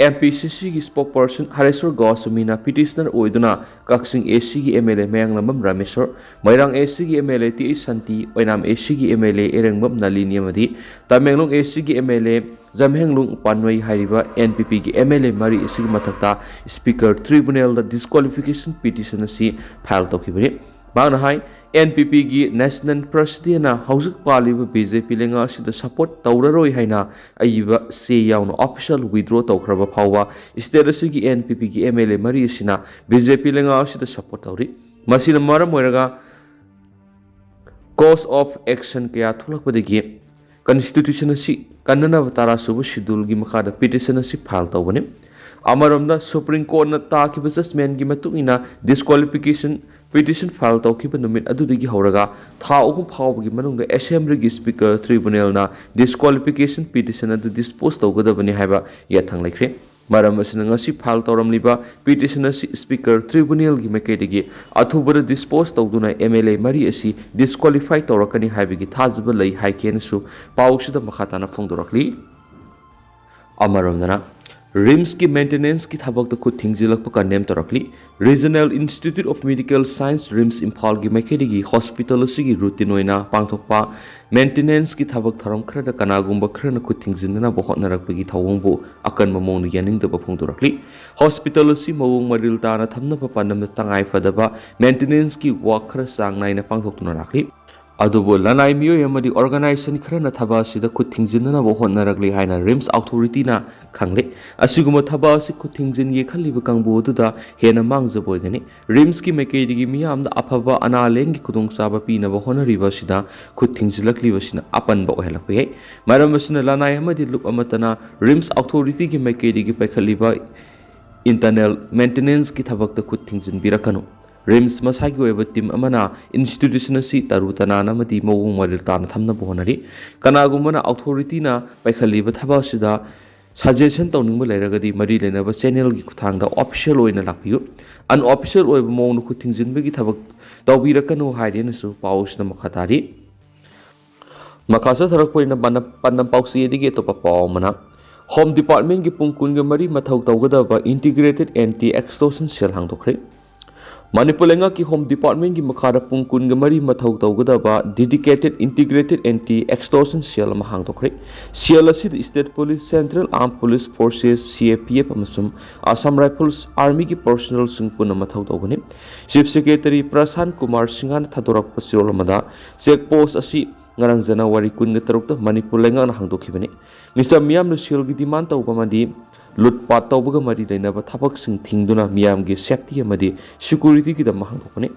ꯑꯦꯝ ꯄꯤ ꯁꯤ ꯁꯤꯒꯤ ꯁ꯭ꯄꯣꯛꯄꯔꯁꯟ ꯍꯔꯦꯁ꯭ꯋꯔ ꯒꯣꯁ꯭ꯋꯥꯃꯤꯅ ꯄꯤꯇꯤꯁꯅꯔ ꯑꯣꯏꯗꯨꯅ ꯀꯛꯆꯤꯡ ꯑꯦ ꯁꯤꯒꯤ M L A Mayanglambam ꯔꯥꯃꯦꯁ꯭ꯋꯔ, Moirang A ꯁꯤꯒꯤ M L A T H Shanti, Oinam A ꯁꯤꯒꯤ ꯑꯦꯝ ꯑꯦꯜ ꯑꯦ ꯏꯔꯦꯡꯕꯝ ꯅꯂꯤꯅꯤ ꯑꯃꯗꯤ ꯇꯃꯦꯡꯂꯣꯡ ꯑꯦ ꯁꯤꯒꯤ ꯑꯦꯝ ꯑꯦꯜ ꯑꯦ ꯖꯝꯍꯦꯡꯂꯨꯡ ꯄꯥꯟꯋꯩ ꯍꯥꯏꯔꯤꯕ ꯑꯦꯟ ꯄꯤ ꯄꯤꯒꯤ ꯑꯦꯝ ꯑꯦꯜ ꯑꯦ ꯃꯔꯤ ꯑꯁꯤꯒꯤ ꯃꯊꯛꯇ ꯁ꯭ꯄꯤꯀꯔ ꯇ꯭ꯔꯤꯕꯨꯅꯦꯜꯗ ꯗꯤꯁꯀ꯭ꯋꯥꯂꯤꯐꯤꯀꯦꯁꯟ ꯄꯤꯇꯤꯁꯟ ꯑꯁꯤ ꯐꯥꯏꯜ ꯇꯧꯈꯤꯕꯅꯤ꯫ ꯃꯍꯥꯛꯅ ꯍꯥꯏ, ꯑꯦꯟ ꯄꯤ ꯄꯤꯒꯤ ꯅꯦꯁꯅꯦꯜ ꯄ꯭ꯔꯁꯤꯗꯦꯟꯅ ꯍꯧꯖꯤꯛ ꯄꯥꯜꯂꯤꯕ ꯕꯤ ꯖꯦ ꯄꯤ ꯂꯩꯉꯥꯛ ꯑꯁꯤꯗ ꯁꯄꯣꯔꯠ ꯇꯧꯔꯔꯣꯏ ꯍꯥꯏꯅ ꯑꯏꯕ ꯆꯦ ꯌꯥꯎꯅ ꯑꯣꯐꯤꯁꯤꯌꯦꯜ ꯋꯤꯗ꯭ꯔꯣ ꯇꯧꯈ꯭ꯔꯕ ꯐꯥꯎꯕ ꯁ꯭ꯇꯦꯠ ꯑꯁꯤꯒꯤ ꯑꯦꯟ ꯄꯤ ꯄꯤꯒꯤ ꯑꯦꯝ ꯑꯦꯜ ꯑꯦ ꯃꯔꯤ ꯑꯁꯤꯅ ꯕꯤ ꯖꯦ ꯄꯤ ꯂꯩꯉꯥꯛ ꯑꯁꯤꯗ ꯁꯄꯣꯔꯠ ꯇꯧꯔꯤ꯫ ꯃꯁꯤꯅ ꯃꯔꯝ ꯑꯣꯏꯔꯒ ꯀꯣꯔꯁ ꯑꯣꯐ ꯑꯦꯛꯁꯟ ꯀꯌꯥ ꯊꯣꯛꯂꯛꯄꯗꯒꯤ ꯀꯟꯁꯇꯤꯇ꯭ꯌꯨꯁꯟ ꯑꯁꯤ ꯀꯟꯅꯅꯕ ꯇꯔꯥꯁꯨꯕ ꯁꯦꯗ꯭ꯌꯨꯜꯒꯤ ꯃꯈꯥꯗ ꯄꯤꯇꯤꯁꯟ ꯑꯁꯤ ꯐꯥꯏꯜ ꯇꯧꯕꯅꯤ꯫ ꯑꯃꯔꯣꯝꯗ, ꯁꯨꯄ꯭ꯔꯤꯝ ꯀꯣꯔꯠꯅ ꯇꯥꯈꯤꯕ ꯖꯖꯃꯦꯟꯒꯤ ꯃꯇꯨꯡ ꯏꯟꯅ ꯗꯤꯁꯀ꯭ꯋꯥꯂꯤꯐꯤꯀꯦꯁꯟ ꯄꯤꯇꯤꯁꯟ ꯐꯥꯏꯜ ꯇꯧꯈꯤꯕ ꯅꯨꯃꯤꯠ ꯑꯗꯨꯗꯒꯤ ꯍꯧꯔꯒ ꯊꯥ ꯑꯍꯨꯝ ꯐꯥꯎꯕꯒꯤ ꯃꯅꯨꯡꯗ ꯑꯦꯁꯦꯝꯕ꯭ꯂꯤꯒꯤ ꯁ꯭ꯄꯤꯀꯔ ꯇ꯭ꯔꯤꯕꯨꯅꯦꯜꯅ ꯗꯤꯁꯀ꯭ꯋꯥꯂꯤꯐꯤꯀꯦꯁꯟ ꯄꯤꯇꯤꯁꯟ ꯑꯗꯨ ꯗꯤꯁꯄꯣꯖ ꯇꯧꯒꯗꯕꯅꯤ ꯍꯥꯏꯕ ꯌꯥꯊꯪ ꯂꯩꯈ꯭ꯔꯦ꯫ ꯃꯔꯝ ꯑꯁꯤꯅ, ꯉꯁꯤ ꯐꯥꯏꯜ ꯇꯧꯔꯝꯂꯤꯕ ꯄꯤꯇꯤꯁꯟ ꯑꯁꯤ ꯁ꯭ꯄꯤꯀꯔ ꯇ꯭ꯔꯤꯕꯨꯅꯦꯜꯒꯤ ꯃꯥꯏꯀꯩꯗꯒꯤ ꯑꯊꯨꯕꯗ ꯗꯤꯁꯄꯣꯖ ꯇꯧꯗꯨꯅ ꯑꯦꯝ ꯑꯦꯜ ꯑꯦ ꯃꯔꯤ ꯑꯁꯤ ꯗꯤꯁꯀ꯭ꯋꯥꯂꯤꯐꯥꯏ ꯇꯧꯔꯛꯀꯅꯤ ꯍꯥꯏꯕꯒꯤ ꯊꯥꯖꯕ ꯂꯩ ꯍꯥꯏꯈꯤꯅꯁꯨ ꯄꯥꯎꯁꯤꯗ ꯃꯈꯥ ꯇꯥꯅ ꯐꯣꯡꯗꯣꯔꯛꯂꯤ꯫ ꯑꯃꯔꯣꯝꯗꯅ, ꯔꯤꯝꯁꯀꯤ ꯃꯦꯟꯇꯦꯅꯦꯟꯁꯀꯤ ꯊꯕꯛꯇ ꯈꯨꯠ ꯊꯤꯡꯖꯤꯜꯂꯛꯄ condemn ꯇꯧꯔꯛꯂꯤ꯫ Regional Institute of Medical Science, RIMS ꯏꯝꯐꯥꯜꯒꯤ ꯃꯥꯏꯀꯩꯗꯒꯤ ꯍꯣꯁꯄꯤꯇꯥꯜ ꯑꯁꯤꯒꯤ ꯔꯨꯇꯤꯟ ꯑꯣꯏꯅ ꯄꯥꯡꯊꯣꯛꯄ ꯃꯦꯟꯇꯦꯅꯦꯟꯁꯀꯤ ꯊꯕꯛ ꯊꯧꯔꯝ ꯈꯔꯗ ꯀꯅꯥꯒꯨꯝꯕ ꯈꯔꯅ ꯈꯨꯠ ꯊꯤꯡꯖꯤꯟꯅꯅꯕ ꯍꯣꯠꯅꯔꯛꯄꯒꯤ ꯊꯧꯑꯣꯡꯕꯨ ꯑꯀꯟꯕ ꯃꯑꯣꯡꯗ ꯌꯥꯅꯤꯡꯗꯕ ꯐꯣꯡꯗꯣꯔꯛꯂꯤ꯫ ꯍꯣꯁꯄꯤꯇꯥꯜ ꯑꯁꯤ ꯃꯑꯣꯡ ꯃꯔꯤꯜ ꯇꯥꯅ ꯊꯝꯅꯕ ꯄꯥꯟꯗꯝꯗ ꯇꯉꯥꯏꯐꯗꯕ ꯃꯦꯟꯇꯦꯅꯦꯟꯁꯀꯤ ꯋꯥꯛ ꯈꯔ ꯆꯥꯡ ꯅꯥꯏꯅ ꯄꯥꯡꯊꯣꯛꯇꯨꯅ ꯂꯥꯛꯂꯤ꯫ ꯑꯗꯨꯕꯨ ꯂꯅꯥꯏ ꯃꯤꯑꯣꯏ ꯑꯃꯗꯤ ꯑꯣꯔꯒꯅꯥꯏꯖꯦꯁꯟ ꯈꯔꯅ ꯊꯕꯛ ꯑꯁꯤꯗ ꯈꯨꯠ ꯊꯤꯡꯖꯤꯟꯅꯅꯕ ꯍꯣꯠꯅꯔꯛꯂꯤ ꯍꯥꯏꯅ ꯔꯤꯝꯁ ꯑꯣꯊꯣꯔꯤꯇꯤꯅ ꯈꯪꯂꯦ꯫ ꯑꯁꯤꯒꯨꯝꯕ ꯊꯕꯛ ꯑꯁꯤ ꯈꯨꯠ ꯊꯤꯡꯖꯤꯟꯒꯦ ꯈꯜꯂꯤꯕ ꯀꯥꯡꯕꯨ ꯑꯗꯨꯗ ꯍꯦꯟꯅ ꯃꯥꯡꯖꯕ ꯑꯣꯏꯒꯅꯤ꯫ ꯔꯤꯝꯁꯀꯤ ꯃꯥꯏꯀꯩꯗꯒꯤ ꯃꯤꯌꯥꯝꯗ ꯑꯐꯕ ꯑꯅꯥ ꯂꯥꯌꯦꯡꯒꯤ ꯈꯨꯗꯣꯡꯆꯥꯕ ꯄꯤꯅꯕ ꯍꯣꯠꯅꯔꯤꯕ ꯑꯁꯤꯗ ꯈꯨꯠ ꯊꯤꯡꯖꯤꯜꯂꯛꯂꯤꯕꯁꯤꯅ ꯑꯄꯟꯕ ꯑꯣꯏꯍꯜꯂꯛꯄ ꯌꯥꯏ꯫ ꯃꯔꯝ ꯑꯁꯤꯅ ꯂꯅꯥꯏ ꯑꯃꯗꯤ ꯂꯨꯞ ꯑꯃꯠꯇꯅ ꯔꯤꯝꯁ ꯑꯣꯊꯣꯔꯤꯇꯤꯒꯤ ꯃꯥꯏꯀꯩꯗꯒꯤ ꯄꯥꯏꯈꯠꯂꯤꯕ ꯏꯟꯇꯔꯅꯦꯜ ꯃꯦꯟꯇꯦꯅꯦꯟꯁꯀꯤ ꯊꯕꯛꯇ ꯈꯨꯠ ꯊꯤꯡꯖꯤꯟꯕꯤꯔꯛꯀꯅꯨ꯫ ꯔꯤꯝꯁ ꯃꯁꯥꯒꯤ ꯑꯣꯏꯕ ꯇꯤꯝ ꯑꯃꯅ ꯏꯟꯁꯇꯤꯇ꯭ꯌꯨꯁꯟ ꯑꯁꯤ ꯇꯔꯨ ꯇꯅꯥꯟ ꯑꯃꯗꯤ ꯃꯑꯣꯡ ꯃꯔꯤꯜ ꯇꯥꯅ ꯊꯝꯅꯕ ꯍꯣꯠꯅꯔꯤ꯫ ꯀꯅꯥꯒꯨꯝꯕꯅ ꯑꯣꯊꯣꯔꯤꯇꯤꯅ ꯄꯥꯏꯈꯠꯂꯤꯕ ꯊꯕꯛ ꯑꯁꯤꯗ ꯁꯖꯦꯁꯟ ꯇꯧꯅꯤꯡꯕ ꯂꯩꯔꯒꯗꯤ ꯃꯔꯤ ꯂꯩꯅꯕ ꯆꯦꯅꯦꯜꯒꯤ ꯈꯨꯠꯊꯥꯡꯗ ꯑꯣꯐꯤꯁꯤꯌꯦꯜ ꯑꯣꯏꯅ ꯂꯥꯛꯄꯤꯌꯨ꯫ ꯑꯟꯑꯣꯐꯤꯁꯤꯌꯦꯜ ꯑꯣꯏꯕ ꯃꯑꯣꯡꯗ ꯈꯨꯠ ꯊꯤꯡꯖꯤꯟꯕꯒꯤ ꯊꯕꯛ ꯇꯧꯕꯤꯔꯛꯀꯅꯨ ꯍꯥꯏꯔꯤ ꯍꯥꯏꯅꯁꯨ ꯄꯥꯎ ꯑꯁꯤꯗ ꯃꯈꯥ ꯇꯥꯔꯤ꯫ ꯃꯈꯥ ꯆꯠꯊꯔꯛꯄ ꯑꯣꯏꯅ ꯄꯥꯟꯗꯝ ꯄꯥꯎꯆꯦꯗꯒꯤ ꯑꯇꯣꯞꯄ ꯄꯥꯎ ꯑꯃꯅ, ꯍꯣꯝ ꯗꯤꯄꯥꯔꯠꯃꯦꯟꯒꯤ ꯄꯨꯡ ꯀꯨꯟꯒ ꯃꯔꯤ ꯃꯊꯧ ꯇꯧꯒꯗꯕ ꯏꯟꯇꯤꯒ꯭ꯔꯦꯇꯦꯗ ꯑꯦꯟꯇꯤ ꯑꯦꯛꯁꯇꯣꯔꯁꯟ ꯁꯦꯜ ꯍꯥꯡꯗꯣꯛꯈ꯭ꯔꯦ꯫ ꯃꯅꯤꯄꯨꯔ ꯂꯩꯉꯥꯛꯀꯤ ꯍꯣꯝ ꯗꯤꯄꯥꯔꯠꯃꯦꯟꯒꯤ ꯃꯈꯥꯗ ꯄꯨꯡ ꯀꯨꯟꯒ ꯃꯔꯤ ꯃꯊꯧ ꯇꯧꯒꯗꯕ ꯗꯤꯗꯤꯀꯦꯇꯦꯗ ꯏꯟꯇꯤꯒ꯭ꯔꯦꯇꯦꯗ ꯑꯦꯟꯇꯤ ꯑꯦꯛꯁꯇꯣꯔꯁꯟ ꯁꯦꯜ ꯑꯃ ꯍꯥꯡꯗꯣꯛꯈ꯭ꯔꯦ꯫ ꯁꯦꯜ ꯑꯁꯤꯗ state police, central ꯑꯥꯔꯝ police forces, ꯁꯤ ꯑꯦ ꯄꯤ ꯑꯦꯐ ꯑꯃꯁꯨꯡ ꯑꯁꯥꯝ ꯔꯥꯏꯐꯜꯁ ꯑꯥꯔꯃꯤꯒꯤ ꯄꯔꯁꯣꯅꯦꯜꯁꯤꯡ ꯄꯨꯟꯅ ꯃꯊꯧ ꯇꯧꯒꯅꯤ꯫ ꯆꯤꯐ ꯁꯦꯀ꯭ꯔꯦꯇꯔꯤ ꯄ꯭ꯔꯁꯥꯟ ꯀꯨꯃꯥꯔ ꯁꯤꯡꯍꯅ ꯊꯥꯗꯣꯔꯛꯄ ꯆꯦꯔꯣꯜ ꯑꯃꯗ, ꯆꯦꯛ ꯄꯣꯁ ꯑꯁꯤ ꯉꯔꯥꯡ ꯖꯅꯋꯥꯔꯤ ꯀꯨꯟꯒ ꯇꯔꯨꯛꯇ ꯃꯅꯤꯄꯨꯔ ꯂꯩꯉꯥꯛꯅ ꯍꯥꯡꯗꯣꯛꯈꯤꯕꯅꯤ꯫ ꯃꯤꯆꯝ ꯃꯤꯌꯥꯝꯅ ꯁꯦꯜꯒꯤ ꯗꯤꯃꯥꯟ ꯇꯧꯕ ꯑꯃꯗꯤ ꯂꯨꯠꯄꯥꯠ ꯇꯧꯕꯒ ꯃꯔꯤ ꯂꯩꯅꯕ ꯊꯕꯛꯁꯤꯡ ꯊꯤꯡꯗꯨꯅ ꯃꯤꯌꯥꯝꯒꯤ ꯁꯦꯐꯇꯤ ꯑꯃꯗꯤ ꯁꯦꯀ꯭ꯌꯨꯔꯤꯇꯤꯒꯤꯗꯃꯛ ꯍꯥꯡꯗꯣꯛꯄꯅꯤ꯫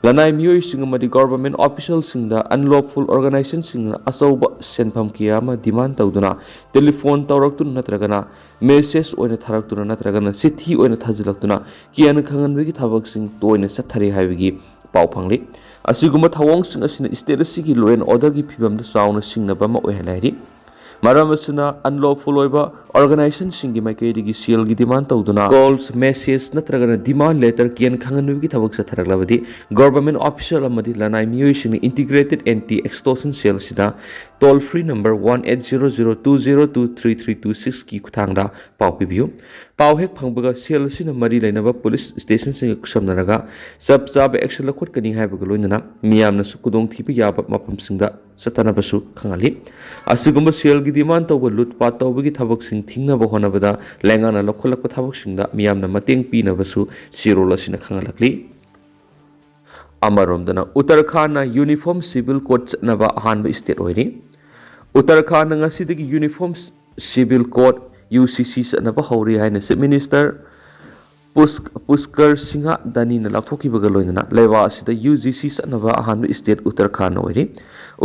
ꯂꯅꯥꯏ ꯃꯤꯑꯣꯏꯁꯤꯡ ꯑꯃꯗꯤ ꯒꯚꯔꯟꯃꯦꯟꯠ ꯑꯣꯐꯤꯁꯤꯌꯦꯜꯁꯤꯡꯗ ꯑꯟꯂꯣꯐꯨꯜ ꯑꯣꯔꯒꯅꯥꯏꯖꯦꯁꯟꯁꯤꯡꯅ ꯑꯆꯧꯕ ꯁꯦꯟꯐꯝ ꯀꯌꯥ ꯑꯃ ꯗꯤꯃꯥꯟ ꯇꯧꯗꯨꯅ ꯇꯦꯂꯤꯐꯣꯟ ꯇꯧꯔꯛꯇꯨꯅ ꯅꯠꯇ꯭ꯔꯒꯅ ꯃꯦꯁꯦꯖ ꯑꯣꯏꯅ ꯊꯥꯔꯛꯇꯨꯅ ꯅꯠꯇ꯭ꯔꯒꯅ ꯆꯤꯊꯤ ꯑꯣꯏꯅ ꯊꯥꯖꯤꯜꯂꯛꯇꯨꯅ ꯀꯤꯍꯟ ꯈꯪꯍꯟꯕꯒꯤ ꯊꯕꯛꯁꯤꯡ ꯇꯣꯏꯅ ꯆꯠꯊꯔꯤ ꯍꯥꯏꯕꯒꯤ ꯄꯥꯎ ꯐꯪꯂꯤ꯫ ꯑꯁꯤꯒꯨꯝꯕ ꯊꯧꯑꯣꯡꯁꯤꯡ ꯑꯁꯤꯅ ꯁ꯭ꯇꯦꯠ ꯑꯁꯤꯒꯤ law and orderꯒꯤ ꯐꯤꯕꯝꯗ ꯆꯥꯎꯅ ꯁꯤꯡꯅꯕ ꯑꯃ ꯑꯣꯏꯍꯜꯂꯦ ꯍꯥꯏꯔꯤ꯫ ꯃꯔꯝ ꯑꯁꯤꯅ unlawful ꯑꯣꯏꯕ organizationꯁꯤꯡꯒꯤ ꯃꯥꯏꯀꯩꯗꯒꯤ ꯁꯦꯜꯒꯤ demand ꯇꯧꯗꯨꯅ calls, message ꯅꯠꯇ꯭ꯔꯒꯅ demand letter ꯀꯦꯟ ꯈꯪꯍꯟꯕꯒꯤ ꯊꯕꯛ ꯆꯠꯊꯔꯛꯂꯕꯗꯤ government official ꯑꯃꯗꯤ ꯂꯅꯥꯏ ꯃꯤꯑꯣꯏꯁꯤꯡꯅ Integrated Anti Extortion Cell ꯑꯁꯤꯗ toll free number one eight zero zero two zero two three three two sixꯀꯤ ꯈꯨꯠꯊꯥꯡꯗ ꯄꯥꯎ ꯄꯤꯕꯤꯌꯨ꯫ ꯄꯥꯎ ꯍꯦꯛ ꯐꯪꯕꯒ cell ꯑꯁꯤꯅ ꯃꯔꯤ ꯂꯩꯅꯕ police stationꯁꯤꯡꯒ ꯈꯨꯠꯁꯝꯅꯔꯒ ꯆꯞ ꯆꯥꯕ action ꯂꯧꯈꯠꯀꯅꯤ ꯍꯥꯏꯕꯒ ꯂꯣꯏꯅꯅ ꯃꯤꯌꯥꯝꯅꯁꯨ ꯈꯨꯗꯣꯡꯊꯤꯕ ꯌꯥꯕ ꯃꯐꯝꯁꯤꯡꯗ ꯆꯠꯇꯅꯕꯁꯨ ꯈꯪꯍꯜꯂꯤ꯫ ꯑꯁꯤꯒꯨꯝꯕ ꯁꯦꯜꯒꯤ demand ꯇꯧꯕ ꯂꯨꯠꯄꯥꯠ ꯇꯧꯕꯒꯤ ꯊꯕꯛꯁꯤꯡ ꯊꯤꯡꯅꯕ ꯍꯣꯠꯅꯕꯗ ꯂꯩꯉꯥꯛꯅ ꯂꯧꯈꯠꯂꯛꯄ ꯊꯕꯛꯁꯤꯡꯗ ꯃꯤꯌꯥꯝꯅ ꯃꯇꯦꯡ ꯄꯤꯅꯕꯁꯨ ꯆꯦꯔꯣꯜ ꯑꯁꯤꯅ ꯈꯪꯍꯜꯂꯛꯂꯤ꯫ ꯑꯃꯔꯣꯝꯗꯅ ꯎꯠꯇꯔꯈꯥꯟꯅ Uniform Civil Code ꯆꯠꯅꯕ ꯑꯍꯥꯟꯕ state ꯑꯣꯏꯔꯤ꯫ ꯎꯠꯇꯔꯈꯥꯟꯗ ꯉꯁꯤꯗꯒꯤ Uniform Civil Code, UCC, ꯆꯠꯅꯕ ꯍꯧꯔꯤ ꯍꯥꯏꯅ Chief Minister ꯄꯨꯁ-, ꯄꯨꯁꯀꯔ ꯁꯤꯡꯍ ꯗꯥꯅꯤꯅ ꯂꯥꯎꯊꯣꯛꯈꯤꯕꯒ ꯂꯣꯏꯅꯅ ꯂꯩꯕꯥꯛ ꯑꯁꯤꯗ UCC ꯆꯠꯅꯕ ꯑꯍꯥꯟꯕ state ꯎꯠꯇꯔꯈꯥꯟ ꯑꯣꯏꯔꯤ꯫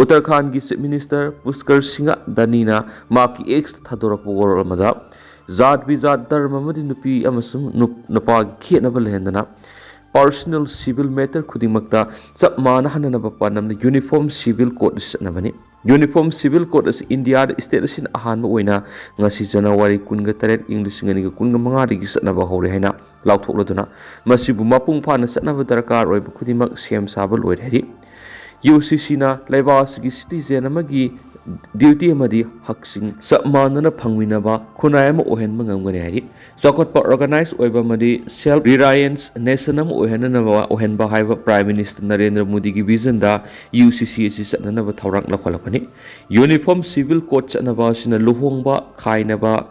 ꯎꯠꯇꯔꯈꯥꯟꯒꯤ Chief Minister ꯄꯨꯁꯀꯔ ꯁꯤꯡꯍ ꯗꯥꯅꯤꯅ ꯃꯍꯥꯛꯀꯤ X ꯊꯥꯗꯣꯔꯛꯄ ꯋꯥꯔꯣꯜ ꯑꯃꯗ ꯖꯥꯠ ꯕꯤꯖꯥꯠ, ꯙꯔꯃ ꯑꯃꯗꯤ ꯅꯨꯄꯤ ꯑꯃꯁꯨꯡ ꯅꯨꯞ-, ꯅꯨꯄꯥꯒꯤ ꯈꯦꯠꯅꯕ ꯂꯩꯍꯟꯗꯅ personal civil matter ꯈꯨꯗꯤꯡꯃꯛꯇ ꯆꯞ ꯃꯥꯟꯅꯍꯟꯅꯅꯕ ꯄꯥꯟꯗꯝꯗ Uniform Civil Code ꯑꯁꯤ ꯆꯠꯅꯕꯅꯤ꯫ Uniform Civil Code ꯑꯁꯤ ꯏꯟꯗꯤꯌꯥꯗ state ꯑꯁꯤꯅ ꯑꯍꯥꯟꯕ ꯑꯣꯏꯅ ꯉꯁꯤ ꯖꯅꯋꯥꯔꯤ ꯀꯨꯟꯒ ꯇꯔꯦꯠ, ꯏꯪ ꯂꯤꯁꯤꯡ ꯑꯅꯤꯒ ꯀꯨꯟꯒ ꯃꯉꯥꯗꯒꯤ ꯆꯠꯅꯕ ꯍꯧꯔꯦ ꯍꯥꯏꯅ ꯂꯥꯎꯊꯣꯛꯂꯗꯨꯅ ꯃꯁꯤꯕꯨ ꯃꯄꯨꯡ ꯐꯥꯅ ꯆꯠꯅꯕ ꯗꯔꯀꯥꯔ ꯑꯣꯏꯕ ꯈꯨꯗꯤꯡꯃꯛ ꯁꯦꯝ ꯁꯥꯕ ꯂꯣꯏꯔꯦ ꯍꯥꯏꯔꯤ꯫ UCCꯅ ꯂꯩꯕꯥꯛ ꯑꯁꯤꯒꯤ citizen ꯑꯃꯒꯤ duty ꯑꯃꯗꯤ ꯍꯛꯁꯤꯡ ꯆꯞ ꯃꯥꯟꯅꯅ ꯐꯪꯃꯤꯟꯅꯕ ꯈꯨꯟꯅꯥꯏ ꯑꯃ ꯑꯣꯏꯍꯟꯕ ꯉꯝꯒꯅꯤ ꯍꯥꯏꯔꯤ꯫ ꯆꯥꯎꯈꯠꯄ, organize ꯑꯣꯏꯕ ꯑꯃꯗꯤ self reliance nation ꯑꯃ ꯑꯣꯏꯍꯟꯅꯅꯕ ꯑꯣꯏꯍꯟꯕ ꯍꯥꯏꯕ Prime Minister ꯅꯔꯦꯟꯗ꯭ꯔ ꯃꯣꯗꯤꯒꯤ visionꯗ UCC ꯑꯁꯤ ꯆꯠꯅꯅꯕ ꯊꯧꯔꯥꯡ ꯂꯧꯈꯠꯂꯛꯄꯅꯤ꯫ Uniform Civil Code ꯆꯠꯅꯕ ꯑꯁꯤꯅ ꯂꯨꯍꯣꯡꯕ, ꯈꯥꯏꯅꯕ,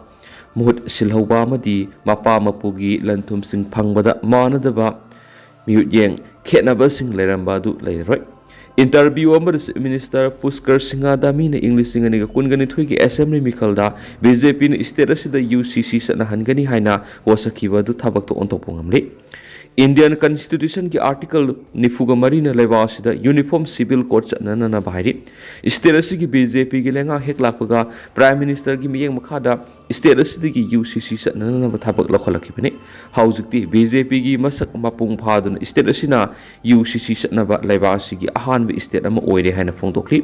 ꯃꯍꯨꯠ ꯁꯤꯜꯍꯧꯕ ꯑꯃꯗꯤ ꯃꯄꯥ ꯃꯄꯨꯒꯤ ꯂꯟ ꯊꯨꯝꯁꯤꯡ ꯐꯪꯕꯗ ꯃꯥꯟꯅꯗꯕ ꯃꯤꯍꯨꯠꯌꯦꯡ ꯈꯦꯠꯅꯕꯁꯤꯡ ꯂꯩꯔꯝꯕ ꯑꯗꯨ ꯂꯩꯔꯔꯣꯏ꯫ Interview ꯑꯃꯗ Chief Minister ꯄꯨꯁꯀꯔ ꯁꯤꯡꯍ ꯗꯥꯃꯤꯅ ꯏꯪ ꯂꯤꯁꯤꯡ ꯑꯅꯤꯒ ꯀꯨꯟꯒꯅꯤꯊꯣꯏꯒꯤ assembly ꯃꯤꯈꯜꯗ BJPꯅ state ꯑꯁꯤꯗ UCC ꯆꯠꯅꯍꯟꯒꯅꯤ ꯍꯥꯏꯅ ꯋꯥꯁꯛꯈꯤꯕ ꯑꯗꯨ ꯊꯕꯛꯇ ꯑꯣꯟꯊꯣꯛꯄ ꯉꯝꯂꯤ꯫ Indian Constitutionꯒꯤ Article ꯅꯤꯐꯨꯒ ꯃꯔꯤꯅ ꯂꯩꯕꯥꯛ ꯑꯁꯤꯗ Uniform Civil Code ꯆꯠꯅꯅꯅꯕ ꯍꯥꯏꯔꯤ꯫ State ꯑꯁꯤꯒꯤ BJPꯒꯤ ꯂꯩꯉꯥꯛ ꯍꯦꯛ ꯂꯥꯛꯄꯒ Prime Ministerꯒꯤ ꯃꯤꯠꯌꯦꯡ ꯃꯈꯥꯗ state ꯑꯁꯤꯗꯒꯤ UCC ꯆꯠꯅꯅꯕ ꯊꯕꯛ ꯂꯧꯈꯠꯂꯛꯈꯤꯕꯅꯤ꯫ ꯍꯧꯖꯤꯛꯇꯤ BJPꯒꯤ ꯃꯁꯛ ꯃꯄꯨꯡ ꯐꯥꯗꯨꯅ state ꯑꯁꯤꯅ UCC ꯆꯠꯅꯕ ꯂꯩꯕꯥꯛ ꯑꯁꯤꯒꯤ ꯑꯍꯥꯟꯕ state ꯑꯃ ꯑꯣꯏꯔꯦ ꯍꯥꯏꯅ ꯐꯣꯡꯗꯣꯛꯂꯤ꯫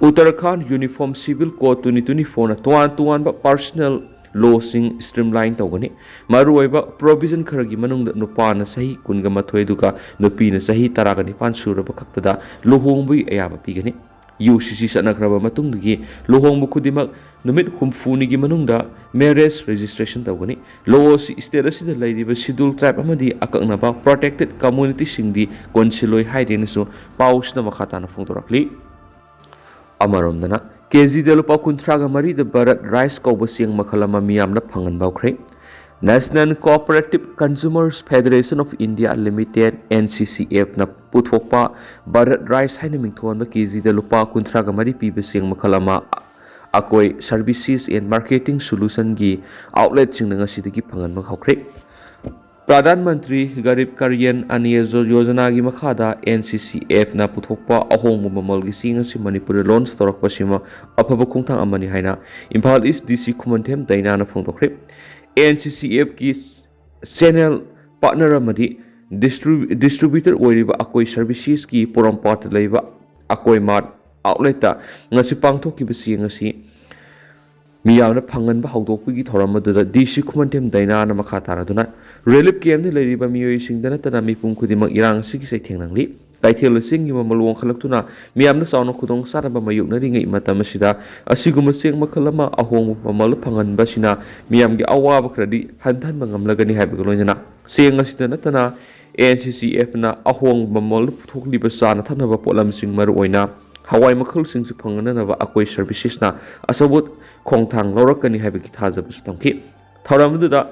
Uttarakhand Uniform Civil Code twenty twenty-fourꯅ ꯇꯣꯉꯥꯟ ꯇꯣꯉꯥꯟꯕ personal lawꯁꯤꯡ streamline ꯇꯧꯒꯅꯤ꯫ ꯃꯔꯨꯑꯣꯏꯕ provision ꯈꯔꯒꯤ ꯃꯅꯨꯡꯗ ꯅꯨꯄꯥꯅ ꯆꯍꯤ ꯀꯨꯟꯒ ꯃꯥꯊꯣꯏ ꯑꯗꯨꯒ ꯅꯨꯄꯤꯅ ꯆꯍꯤ ꯇꯔꯥꯒ ꯅꯤꯄꯥꯟ ꯁꯨꯔꯕ ꯈꯛꯇꯗ ꯂꯨꯍꯣꯡꯕꯒꯤ ꯑꯌꯥꯕ ꯄꯤꯒꯅꯤ꯫ ꯌꯨ ꯁꯤ ꯁꯤ ꯆꯠꯅꯈ꯭ꯔꯕ ꯃꯇꯨꯡꯗꯒꯤ ꯂꯨꯍꯣꯡꯕ ꯈꯨꯗꯤꯡꯃꯛ ꯅꯨꯃꯤꯠ ꯍꯨꯝꯐꯨꯅꯤꯒꯤ ꯃꯅꯨꯡꯗ marriage registration ꯇꯧꯒꯅꯤ꯫ Law ꯑꯁꯤ state ꯑꯁꯤꯗ ꯂꯩꯔꯤꯕ Scheduled Tribe ꯑꯃꯗꯤ ꯑꯀꯛꯅꯕ protected communityꯁꯤꯡꯗꯤ ꯀꯣꯟꯁꯤꯜꯂꯣꯏ ꯍꯥꯏꯗꯦꯅꯁꯨ ꯄꯥꯎꯁꯤꯅ ꯃꯈꯥ ꯇꯥꯅ ꯐꯣꯡꯗꯣꯔꯛꯂꯤ꯫ ꯑꯃꯔꯣꯝꯗꯅ, ꯀꯦꯖꯤꯗ ꯂꯨꯄꯥ ꯀꯨꯟꯊ꯭ꯔꯥꯒ ꯃꯔꯤꯗ ꯚꯥꯔꯠ ꯔꯥꯏꯁ ꯀꯧꯕ ꯆꯦꯡ ꯃꯈꯜ ꯑꯃ ꯃꯤꯌꯥꯝꯅ ꯐꯪꯍꯟꯕ ꯍꯧꯈ꯭ꯔꯦ꯫ National Cooperative Consumers Federation of India Limited, N C C Fꯅ ꯄꯨꯊꯣꯛꯄ ꯚꯥꯔꯠ ꯔꯥꯏꯁ ꯍꯥꯏꯅ ꯃꯤꯡꯊꯣꯟꯕ ꯀꯦꯖꯤꯗ ꯂꯨꯄꯥ ꯀꯨꯟꯊ꯭ꯔꯥꯒ ꯃꯔꯤ ꯄꯤꯕ ꯆꯦꯡ ꯃꯈꯜ ꯑꯃ ꯑꯀꯣꯏ Services and Marketing Solutionꯒꯤ outletꯁꯤꯡꯗ ꯉꯁꯤꯗꯒꯤ ꯐꯪꯍꯟꯕ ꯍꯧꯈ꯭ꯔꯦ꯫ ꯄ꯭ꯔꯙꯥꯟ ꯃꯟꯇ꯭ꯔꯤ ꯒꯔꯤꯕ ꯀꯔꯌꯟ ꯑꯟꯅ ꯌꯣ-, ꯌꯣꯖꯅꯥꯒꯤ ꯃꯈꯥꯗ N C C Fꯅ ꯄꯨꯊꯣꯛꯄ ꯑꯍꯣꯡꯕ ꯃꯃꯜꯒꯤ ꯆꯦꯡ ꯑꯁꯤ ꯃꯅꯤꯄꯨꯔꯗ launch ꯇꯧꯔꯛꯄꯁꯤꯃ ꯑꯐꯕ ꯈꯣꯡꯊꯥꯡ ꯑꯃꯅꯤ ꯍꯥꯏꯅ ꯏꯝꯐꯥꯜ East D C ꯈꯨꯃꯟꯊꯦꯝ ꯗꯩꯅꯥꯅ ꯐꯣꯡꯗꯣꯛꯈ꯭ꯔꯦ꯫ N C C Fꯀꯤ channel partner ꯑꯃꯗꯤ distri-, distributor ꯑꯣꯏꯔꯤꯕ ꯑꯀꯣꯏ Servicesꯀꯤ ꯄꯣꯔꯣꯝꯄꯥꯠꯇ ꯂꯩꯕ ꯑꯀꯣꯏ Mart outletꯇ ꯉꯁꯤ ꯄꯥꯡꯊꯣꯛꯈꯤꯕ ꯆꯦꯡ ꯑꯁꯤ ꯃꯤꯌꯥꯝꯅ ꯐꯪꯍꯟꯕ ꯍꯧꯗꯣꯛꯄꯒꯤ ꯊꯧꯔꯝ ꯑꯗꯨꯗ D C ꯈꯨꯃꯟꯊꯦꯝ ꯗꯩꯅꯥꯅ ꯃꯈꯥ ꯇꯥꯔꯗꯨꯅ relief campꯇ ꯂꯩꯔꯤꯕ ꯃꯤꯑꯣꯏꯁꯤꯡꯗ ꯅꯠꯇꯅ ꯃꯤꯄꯨꯝ ꯈꯨꯗꯤꯡꯃꯛ ꯏꯔꯥꯡ ꯑꯁꯤꯒꯤ ꯆꯩꯊꯦꯡ ꯅꯪꯂꯤ꯫ ꯀꯩꯊꯦꯜ ꯆꯦꯡꯒꯤ ꯃꯃꯜ ꯋꯥꯡꯈꯠꯂꯛꯇꯨꯅ ꯃꯤꯌꯥꯝꯅ ꯆꯥꯎꯅ ꯈꯨꯗꯣꯡꯆꯥꯗꯕ ꯃꯥꯌꯣꯛꯅꯔꯤꯉꯩ ꯃꯇꯝ ꯑꯁꯤꯗ ꯑꯁꯤꯒꯨꯝꯕ ꯆꯦꯡ ꯃꯈꯜ ꯑꯃ ꯑꯍꯣꯡꯕ ꯃꯃꯜꯗ ꯐꯪꯍꯟꯕꯁꯤꯅ ꯃꯤꯌꯥꯝꯒꯤ ꯑꯋꯥꯕ ꯈꯔꯗꯤ ꯍꯟꯊꯍꯟꯕ ꯉꯝꯂꯒꯅꯤ ꯍꯥꯏꯕꯒ ꯂꯣꯏꯅꯅ ꯆꯦꯡ ꯑꯁꯤꯗ ꯅꯠꯇꯅ N C C Fꯅ ꯑꯍꯣꯡꯕ ꯃꯃꯜꯗ ꯄꯨꯊꯣꯛꯂꯤꯕ ꯆꯥꯅ ꯊꯛꯅꯕ ꯄꯣꯠꯂꯝꯁꯤꯡ, ꯃꯔꯨꯑꯣꯏꯅ ꯍꯋꯥꯏ ꯃꯈꯜꯁꯤꯡꯁꯨ ꯐꯪꯍꯟꯅꯅꯕ ꯑꯀꯣꯏ Servicesꯅ ꯑꯆꯧꯕ ꯈꯣꯡꯊꯥꯡ ꯂꯧꯔꯛꯀꯅꯤ ꯍꯥꯏꯕꯒꯤ ꯊꯥꯖꯕꯁꯨ ꯊꯝꯈꯤ꯫ ꯊꯧꯔꯝ ꯑꯗꯨꯗ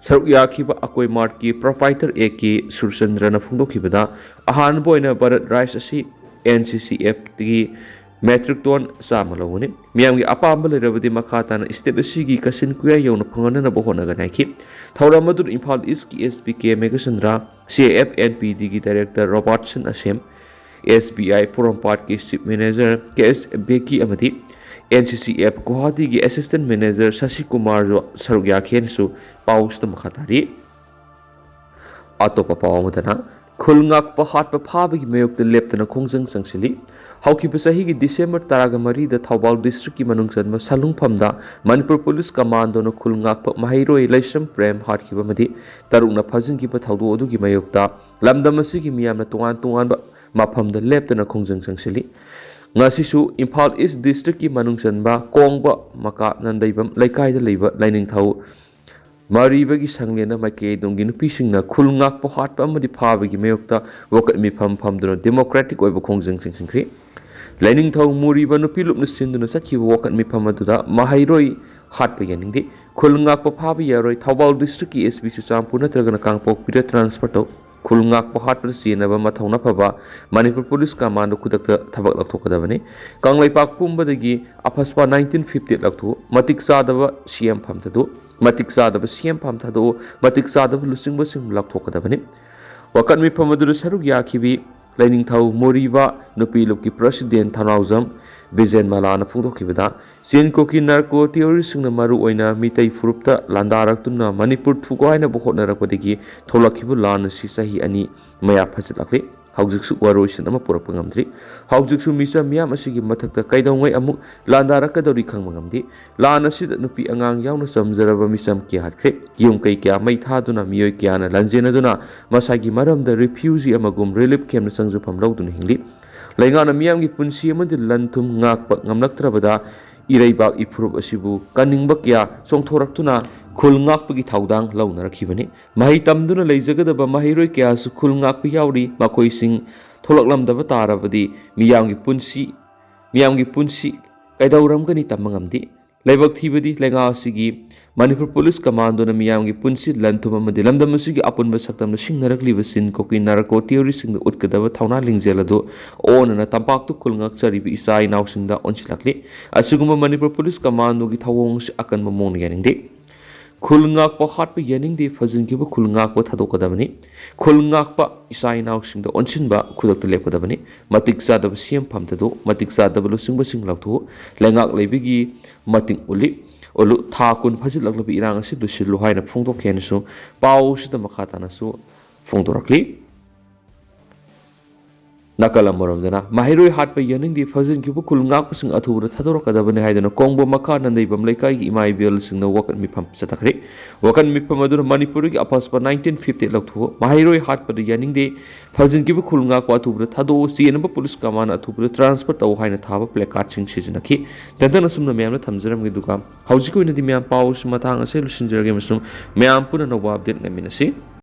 ꯁꯔꯨꯛ ꯌꯥꯈꯤꯕ ꯑꯀꯣꯏ Martꯀꯤ proprietor A K ꯁꯨꯔꯆꯟꯗ꯭ꯔꯅ ꯐꯣꯡꯗꯣꯛꯈꯤꯕꯗ, ꯑꯍꯥꯟꯕ ꯑꯣꯏꯅ ꯚꯥꯔꯠ ꯔꯥꯏꯁ ꯑꯁꯤ N C C Fꯀꯤ metric ton ꯆꯥꯝꯃ ꯂꯧꯒꯅꯤ꯫ ꯃꯤꯌꯥꯝꯒꯤ ꯑꯄꯥꯝꯕ ꯂꯩꯔꯕꯗꯤ ꯃꯈꯥ ꯇꯥꯅ state ꯑꯁꯤꯒꯤ ꯀꯥꯆꯤꯟ ꯀꯣꯌꯥ ꯌꯧꯅ ꯐꯪꯍꯟꯅꯅꯕ ꯍꯣꯠꯅꯒꯅꯤ ꯍꯥꯏꯈꯤ꯫ ꯊꯧꯔꯝ ꯑꯗꯨꯗ Imphal Eastꯀꯤ S P K Meghachandra, C I F N P Dꯒꯤ director Robertson ꯑꯁꯦꯝ, S B I ꯄꯣꯔꯣꯝꯄꯥꯠꯀꯤ chief manager K S ꯕꯦꯀꯤ ꯑꯃꯗꯤ N C C F ꯒꯨꯋꯥꯍꯥꯇꯤꯒꯤ assistant manager ꯁꯁꯤ ꯀꯨꯃꯥꯔꯁꯨ ꯁꯔꯨꯛ ꯌꯥꯈꯤ ꯍꯥꯏꯅꯁꯨ ꯄꯥꯎꯁꯤꯗ ꯃꯈꯥ ꯇꯥꯔꯤ꯫ ꯑꯇꯣꯞꯄ ꯄꯥꯎ ꯑꯃꯗꯅ, ꯈꯨꯜ ꯉꯥꯛꯄ ꯍꯥꯠꯄ ꯐꯥꯕꯒꯤ ꯃꯥꯌꯣꯛꯇ ꯂꯦꯞꯇꯅ ꯈꯣꯡꯖꯪ ꯆꯪꯁꯤꯜꯂꯤ꯫ ꯍꯧꯈꯤꯕ ꯆꯍꯤꯒꯤ ꯗꯤꯁꯦꯝꯕꯔ ꯇꯔꯥꯒ ꯃꯔꯤꯗ ꯊꯧꯕꯥꯜ ꯗꯤꯁꯇ꯭ꯔꯤꯛꯀꯤ ꯃꯅꯨꯡ ꯆꯟꯕ ꯁꯂꯨꯡꯐꯝꯗ ꯃꯅꯤꯄꯨꯔ ꯄꯨꯂꯤꯁ ꯀꯃꯥꯟꯗꯣꯅ ꯈꯨꯜ ꯉꯥꯛꯄ ꯃꯍꯩꯔꯣꯏ ꯂꯩꯁ꯭ꯔꯝ ꯄ꯭ꯔꯦꯝ ꯍꯥꯠꯈꯤꯕ ꯑꯃꯗꯤ ꯇꯔꯨꯛꯅ ꯐꯥꯖꯤꯟꯈꯤꯕ ꯊꯧꯗꯣꯛ ꯑꯗꯨꯒꯤ ꯃꯥꯌꯣꯛꯇ ꯂꯝꯗꯝ ꯑꯁꯤꯒꯤ ꯃꯤꯌꯥꯝꯅ ꯇꯣꯉꯥꯟ ꯇꯣꯉꯥꯟꯕ ꯃꯐꯝꯗ ꯂꯦꯞꯇꯅ ꯈꯣꯡꯖꯪ ꯆꯪꯁꯤꯜꯂꯤ꯫ ꯉꯁꯤꯁꯨ ꯏꯝꯐꯥꯜ ꯏꯁ ꯗꯤꯁꯇ꯭ꯔꯤꯛꯀꯤ ꯃꯅꯨꯡ ꯆꯟꯕ ꯀꯣꯡꯕ ꯃꯀꯥ ꯅꯟꯗꯩꯕꯝ ꯂꯩꯀꯥꯏꯗ ꯂꯩꯕ ꯂꯥꯏꯅꯤꯡꯊꯧ ꯃꯔꯤꯕꯒꯤ ꯁꯪꯂꯦꯟꯗ ꯃꯥꯏꯀꯩ ꯑꯗꯣꯝꯒꯤ ꯅꯨꯄꯤꯁꯤꯡꯅ ꯈꯨꯜ ꯉꯥꯛꯄ ꯍꯥꯠꯄ ꯑꯃꯗꯤ ꯐꯥꯕꯒꯤ ꯃꯥꯌꯣꯛꯇ ꯋꯥꯀꯠ ꯃꯤꯐꯝ ꯐꯝꯗꯨꯅ ꯗꯦꯃꯣꯀ꯭ꯔꯦꯇꯤꯛ ꯑꯣꯏꯕ ꯈꯣꯡꯖꯪ ꯆꯪꯁꯤꯟꯈ꯭ꯔꯤ꯫ ꯂꯥꯏꯅꯤꯡꯊꯧ ꯃꯨꯔꯤꯕ ꯅꯨꯄꯤ ꯂꯨꯞꯅ ꯁꯤꯟꯗꯨꯅ ꯆꯠꯈꯤꯕ ꯋꯥꯀꯠ ꯃꯤꯐꯝ ꯑꯗꯨꯗ ꯃꯍꯩꯔꯣꯏ ꯍꯥꯠꯄ ꯌꯥꯅꯤꯡꯗꯦ, ꯈꯨꯜ ꯉꯥꯛꯄ ꯐꯥꯕ ꯌꯥꯔꯣꯏ, ꯊꯧꯕꯥꯜ ꯗꯤꯁꯇ꯭ꯔꯤꯛꯀꯤ ꯑꯦꯁ ꯄꯤ ꯆꯨꯔꯆꯥꯟꯄꯨꯔ ꯅꯠꯇ꯭ꯔꯒꯅ ꯀꯥꯡꯄꯣꯛꯄꯤꯗ ꯇ꯭ꯔꯥꯟꯁꯐꯔ ꯇꯧ, ꯈꯨꯜ ꯉꯥꯛꯄ ꯍꯥꯠꯄꯗ ꯆꯦꯟꯅꯕ ꯃꯊꯧꯅꯥ ꯐꯕ ꯃꯅꯤꯄꯨꯔ ꯄꯨꯂꯤꯁ ꯀꯃꯥꯟꯗꯣ ꯈꯨꯗꯛꯇ ꯊꯕꯛ ꯂꯧꯊꯣꯛꯀꯗꯕꯅꯤ꯫ ꯀꯪꯂꯩꯄꯥꯛ ꯄꯨꯝꯕꯗꯒꯤ ꯑꯐꯁꯄꯥ ꯅꯥꯏꯟꯇꯤꯟ ꯐꯤꯐꯇꯤ ꯂꯧꯊꯣꯛꯎ, ꯃꯇꯤꯛ ꯆꯥꯗꯕ ꯁꯤ ꯑꯦꯝ ꯐꯝ ꯊꯥꯗꯣꯛꯎ, ꯃꯇꯤꯛ ꯆꯥꯗꯕ ꯁꯤ ꯑꯦꯝ ꯐꯝ ꯊꯥꯗꯣꯛꯎ, ꯃꯇꯤꯛ ꯆꯥꯗꯕ ꯂꯨꯆꯤꯡꯕꯁꯤꯡ ꯂꯧꯊꯣꯛꯀꯗꯕꯅꯤ꯫ ꯋꯥꯀꯠ ꯃꯤꯐꯝ ꯑꯗꯨꯗ ꯁꯔꯨꯛ ꯌꯥꯈꯤꯕꯤ ꯂꯥꯏꯅꯤꯡꯊꯧ ꯃꯣꯔꯤꯕ ꯅꯨꯄꯤ ꯂꯨꯞꯀꯤ ꯄ꯭ꯔꯁꯤꯗꯦꯟ ꯊꯧꯅꯥꯎꯖꯝ ꯕꯤꯖꯦꯟꯃꯂꯥꯅ ꯐꯣꯡꯗꯣꯛꯈꯤꯕꯗ, ꯆꯤꯟ ꯀꯣꯀꯤ ꯅꯥꯔꯀꯣ ꯇꯦꯔꯣꯔꯤꯁꯁꯤꯡꯅ ꯃꯔꯨ ꯑꯣꯏꯅ ꯃꯤꯇꯩ ꯐꯨꯔꯨꯞꯇ ꯂꯥꯟꯗꯥꯔꯛꯇꯨꯅ ꯃꯅꯤꯄꯨꯔ ꯊꯨꯒꯥꯏꯅꯕ ꯍꯣꯠꯅꯔꯛꯄꯗꯒꯤ ꯊꯣꯛꯂꯛꯈꯤꯕ ꯂꯥꯟ ꯑꯁꯤ ꯆꯍꯤ ꯑꯅꯤ ꯃꯌꯥ ꯐꯥꯖꯤꯜꯂꯛꯂꯤ꯫ ꯍꯧꯖꯤꯛꯁꯨ ꯋꯥꯔꯣꯏꯁꯤꯟ ꯑꯃ ꯄꯨꯔꯛꯄ ꯉꯝꯗ꯭ꯔꯤ꯫ ꯍꯧꯖꯤꯛꯁꯨ ꯃꯤꯆꯝ ꯃꯤꯌꯥꯝ ꯑꯁꯤꯒꯤ ꯃꯊꯛꯇ ꯀꯩꯗꯧꯉꯩ ꯑꯃꯨꯛ ꯂꯥꯟꯗꯥꯔꯛꯀꯗꯧꯔꯤ ꯈꯪꯕ ꯉꯝꯗꯦ꯫ ꯂꯥꯟ ꯑꯁꯤꯗ ꯅꯨꯄꯤ ꯑꯉꯥꯡ ꯌꯥꯎꯅ ꯆꯝꯖꯔꯕ ꯃꯤꯆꯝ ꯀꯌꯥ ꯍꯥꯠꯈ꯭ꯔꯦ꯫ ꯌꯨꯝ ꯀꯩ ꯀꯌꯥ ꯃꯩ ꯊꯥꯗꯨꯅ ꯃꯤꯑꯣꯏ ꯀꯌꯥꯅ ꯂꯥꯟꯖꯦꯟꯅꯗꯨꯅ ꯃꯁꯥꯒꯤ ꯃꯔꯝꯗ ꯔꯤꯐ꯭ꯌꯨꯖꯤ ꯑꯃꯒꯨꯝ ꯔꯤꯂꯤꯐ ꯀꯦꯝꯞꯅ ꯆꯪꯖꯐꯝ ꯂꯧꯗꯨꯅ ꯍꯤꯡꯂꯤ꯫ ꯂꯩꯉꯥꯛꯅ ꯃꯤꯌꯥꯝꯒꯤ ꯄꯨꯟꯁꯤ ꯑꯃꯗꯤ ꯂꯟ ꯊꯨꯝ ꯉꯥꯛꯄ ꯉꯝꯂꯛꯇ꯭ꯔꯕꯗ ꯏꯔꯩꯕꯥꯛ ꯏꯐꯨꯔꯨꯞ ꯑꯁꯤꯕꯨ ꯀꯟꯅꯤꯡꯕ ꯀꯌꯥ ꯆꯣꯡꯊꯣꯔꯛꯇꯨꯅ ꯈꯨꯜ ꯉꯥꯛꯄꯒꯤ ꯊꯧꯗꯥꯡ ꯂꯧꯅꯔꯛꯈꯤꯕꯅꯤ꯫ ꯃꯍꯩ ꯇꯝꯗꯨꯅ ꯂꯩꯖꯒꯗꯕ ꯃꯍꯩꯔꯣꯏ ꯀꯌꯥꯁꯨ ꯈꯨꯜ ꯉꯥꯛꯄ ꯌꯥꯎꯔꯤ꯫ ꯃꯈꯣꯏꯁꯤꯡ ꯊꯣꯛꯂꯛꯂꯝꯗꯕ ꯇꯥꯔꯕꯗꯤ ꯃꯤꯌꯥꯝꯒꯤ ꯄꯨꯟꯁꯤ, ꯃꯤꯌꯥꯝꯒꯤ ꯄꯨꯟꯁꯤ ꯀꯩꯗꯧꯔꯝꯒꯅꯤ ꯇꯝꯕ ꯉꯝꯗꯦ꯫ ꯂꯥꯏꯕꯛ ꯊꯤꯕꯗꯤ ꯂꯩꯉꯥꯛ ꯑꯁꯤꯒꯤ ꯃꯅꯤꯄꯨꯔ ꯄꯨꯂꯤꯁ ꯀꯃꯥꯟꯗꯣꯅ ꯃꯤꯌꯥꯝꯒꯤ ꯄꯨꯟꯁꯤ, ꯂꯟ ꯊꯨꯝ ꯑꯃꯗꯤ ꯂꯝꯗꯝ ꯑꯁꯤꯒꯤ ꯑꯄꯨꯟꯕ ꯁꯛꯇꯝꯅ ꯁꯤꯡꯅꯔꯛꯂꯤꯕ ꯆꯤꯟ ꯀꯣꯀꯤ ꯅꯥꯔꯀꯣ ꯇꯦꯔꯣꯔꯤꯁꯁꯤꯡꯗ ꯎꯠꯀꯗꯕ ꯊꯧꯅꯥ ꯂꯤꯡꯖꯦꯜ ꯑꯗꯨ ꯑꯣꯟꯅꯅ ꯇꯝꯄꯥꯛꯇ ꯈꯨꯜ ꯉꯥꯛꯆꯔꯤꯕ ꯏꯆꯥ ꯏꯅꯥꯎꯁꯤꯡꯗ ꯑꯣꯟꯁꯤꯜꯂꯛꯂꯤ꯫ ꯑꯁꯤꯒꯨꯝꯕ ꯃꯅꯤꯄꯨꯔ ꯄꯨꯂꯤꯁ ꯀꯃꯥꯟꯗꯣꯒꯤ ꯊꯧꯑꯣꯡ ꯑꯁꯤ ꯑꯀꯟꯕ ꯃꯑꯣꯡꯗ ꯌꯥꯅꯤꯡꯗꯦ꯫ ꯈꯨꯜ ꯉꯥꯛꯄ ꯍꯥꯠꯄ ꯌꯥꯅꯤꯡꯗꯦ, ꯐꯥꯖꯤꯟꯈꯤꯕ ꯈꯨꯜ ꯉꯥꯛꯄ ꯊꯥꯗꯣꯛꯀꯗꯕꯅꯤ꯫ ꯈꯨꯜ ꯉꯥꯛꯄ ꯏꯆꯥ ꯏꯅꯥꯎꯁꯤꯡꯗ ꯑꯣꯟꯁꯤꯟꯕ ꯈꯨꯗꯛꯇ ꯂꯦꯞꯀꯗꯕꯅꯤ꯫ ꯃꯇꯤꯛ ꯆꯥꯗꯕ ꯁꯤ ꯑꯦꯝ ꯐꯝ ꯊꯥꯗꯣꯛꯎ, ꯃꯇꯤꯛ ꯆꯥꯗꯕ ꯂꯨꯆꯤꯡꯕꯁꯤꯡ ꯂꯧꯊꯣꯛꯎ, ꯂꯩꯉꯥꯛ ꯂꯩꯕꯒꯤ ꯃꯇꯤꯡ ꯎꯠꯂꯤ, ꯎꯠꯂꯨ, ꯊꯥ ꯀꯨꯟ ꯐꯥꯖꯤꯜꯂꯛꯂꯕ ꯏꯔꯥꯡ ꯑꯁꯤ ꯂꯣꯏꯁꯤꯜꯂꯨ ꯍꯥꯏꯅ ꯐꯣꯡꯗꯣꯛꯈꯤ ꯍꯥꯏꯅꯁꯨ ꯄꯥꯎ ꯑꯁꯤꯗ ꯃꯈꯥ ꯇꯥꯅꯁꯨ ꯐꯣꯡꯗꯣꯔꯛꯂꯤ꯫ ꯅꯥꯀꯜ ꯑꯃꯔꯣꯝꯗꯅ, ꯃꯍꯩꯔꯣꯏ ꯍꯥꯠꯄ ꯌꯥꯅꯤꯡꯗꯦ, ꯐꯥꯖꯤꯟꯈꯤꯕ ꯈꯨꯜ ꯉꯥꯛꯄꯁꯤꯡ ꯑꯊꯨꯕꯗ ꯊꯥꯗꯣꯔꯛꯀꯗꯕꯅꯤ ꯍꯥꯏꯗꯨꯅ ꯀꯣꯡꯕ ꯃꯈꯥ ꯅꯟꯗꯩꯕꯝ ꯂꯩꯀꯥꯏꯒꯤ ꯏꯃꯥ ꯏꯕꯦꯜꯁꯤꯡꯅ ꯋꯥꯀꯠ ꯃꯤꯐꯝ ꯆꯠꯊꯈ꯭ꯔꯦ꯫ ꯋꯥꯀꯠ ꯃꯤꯐꯝ ꯑꯗꯨꯅ "ꯃꯅꯤꯄꯨꯔꯗꯒꯤ ꯑꯄꯥꯁꯄ nineteen fifty ꯂꯧꯊꯣꯛꯎ, ꯃꯍꯩꯔꯣꯏ ꯍꯥꯠꯄꯗ ꯌꯥꯅꯤꯡꯗꯦ, ꯐꯥꯖꯤꯟꯈꯤꯕ ꯈꯨꯜ ꯉꯥꯛꯄ ꯑꯊꯨꯕꯗ ꯊꯥꯗꯣꯛꯎ, ꯆꯦꯟꯅꯕ ꯄꯨꯂꯤꯁ ꯀꯃꯥꯟ ꯑꯊꯨꯕꯗ transfer ꯇꯧ" ꯍꯥꯏꯅ ꯊꯥꯕ placardꯁꯤꯡ ꯁꯤꯖꯤꯟꯅꯈꯤ꯫ ꯇꯦꯟꯇꯛꯅ ꯑꯁꯨꯝꯅ ꯃꯌꯥꯝꯅ ꯊꯝꯖꯔꯝꯒꯦ, ꯑꯗꯨꯒ ꯍꯧꯖꯤꯛꯀꯤ ꯑꯣꯏꯅꯗꯤ ꯃꯌꯥꯝ ꯄꯥꯎꯁꯤ ꯃꯇꯥꯡ ꯑꯁꯤꯗ ꯂꯣꯏꯁꯤꯟꯖꯔꯒꯦ ꯑꯃꯁꯨꯡ ꯃꯌꯥꯝ ꯄꯨꯟꯅ ꯑꯅꯧꯕ update ꯉꯥꯏꯃꯤꯟꯅꯁꯤ꯫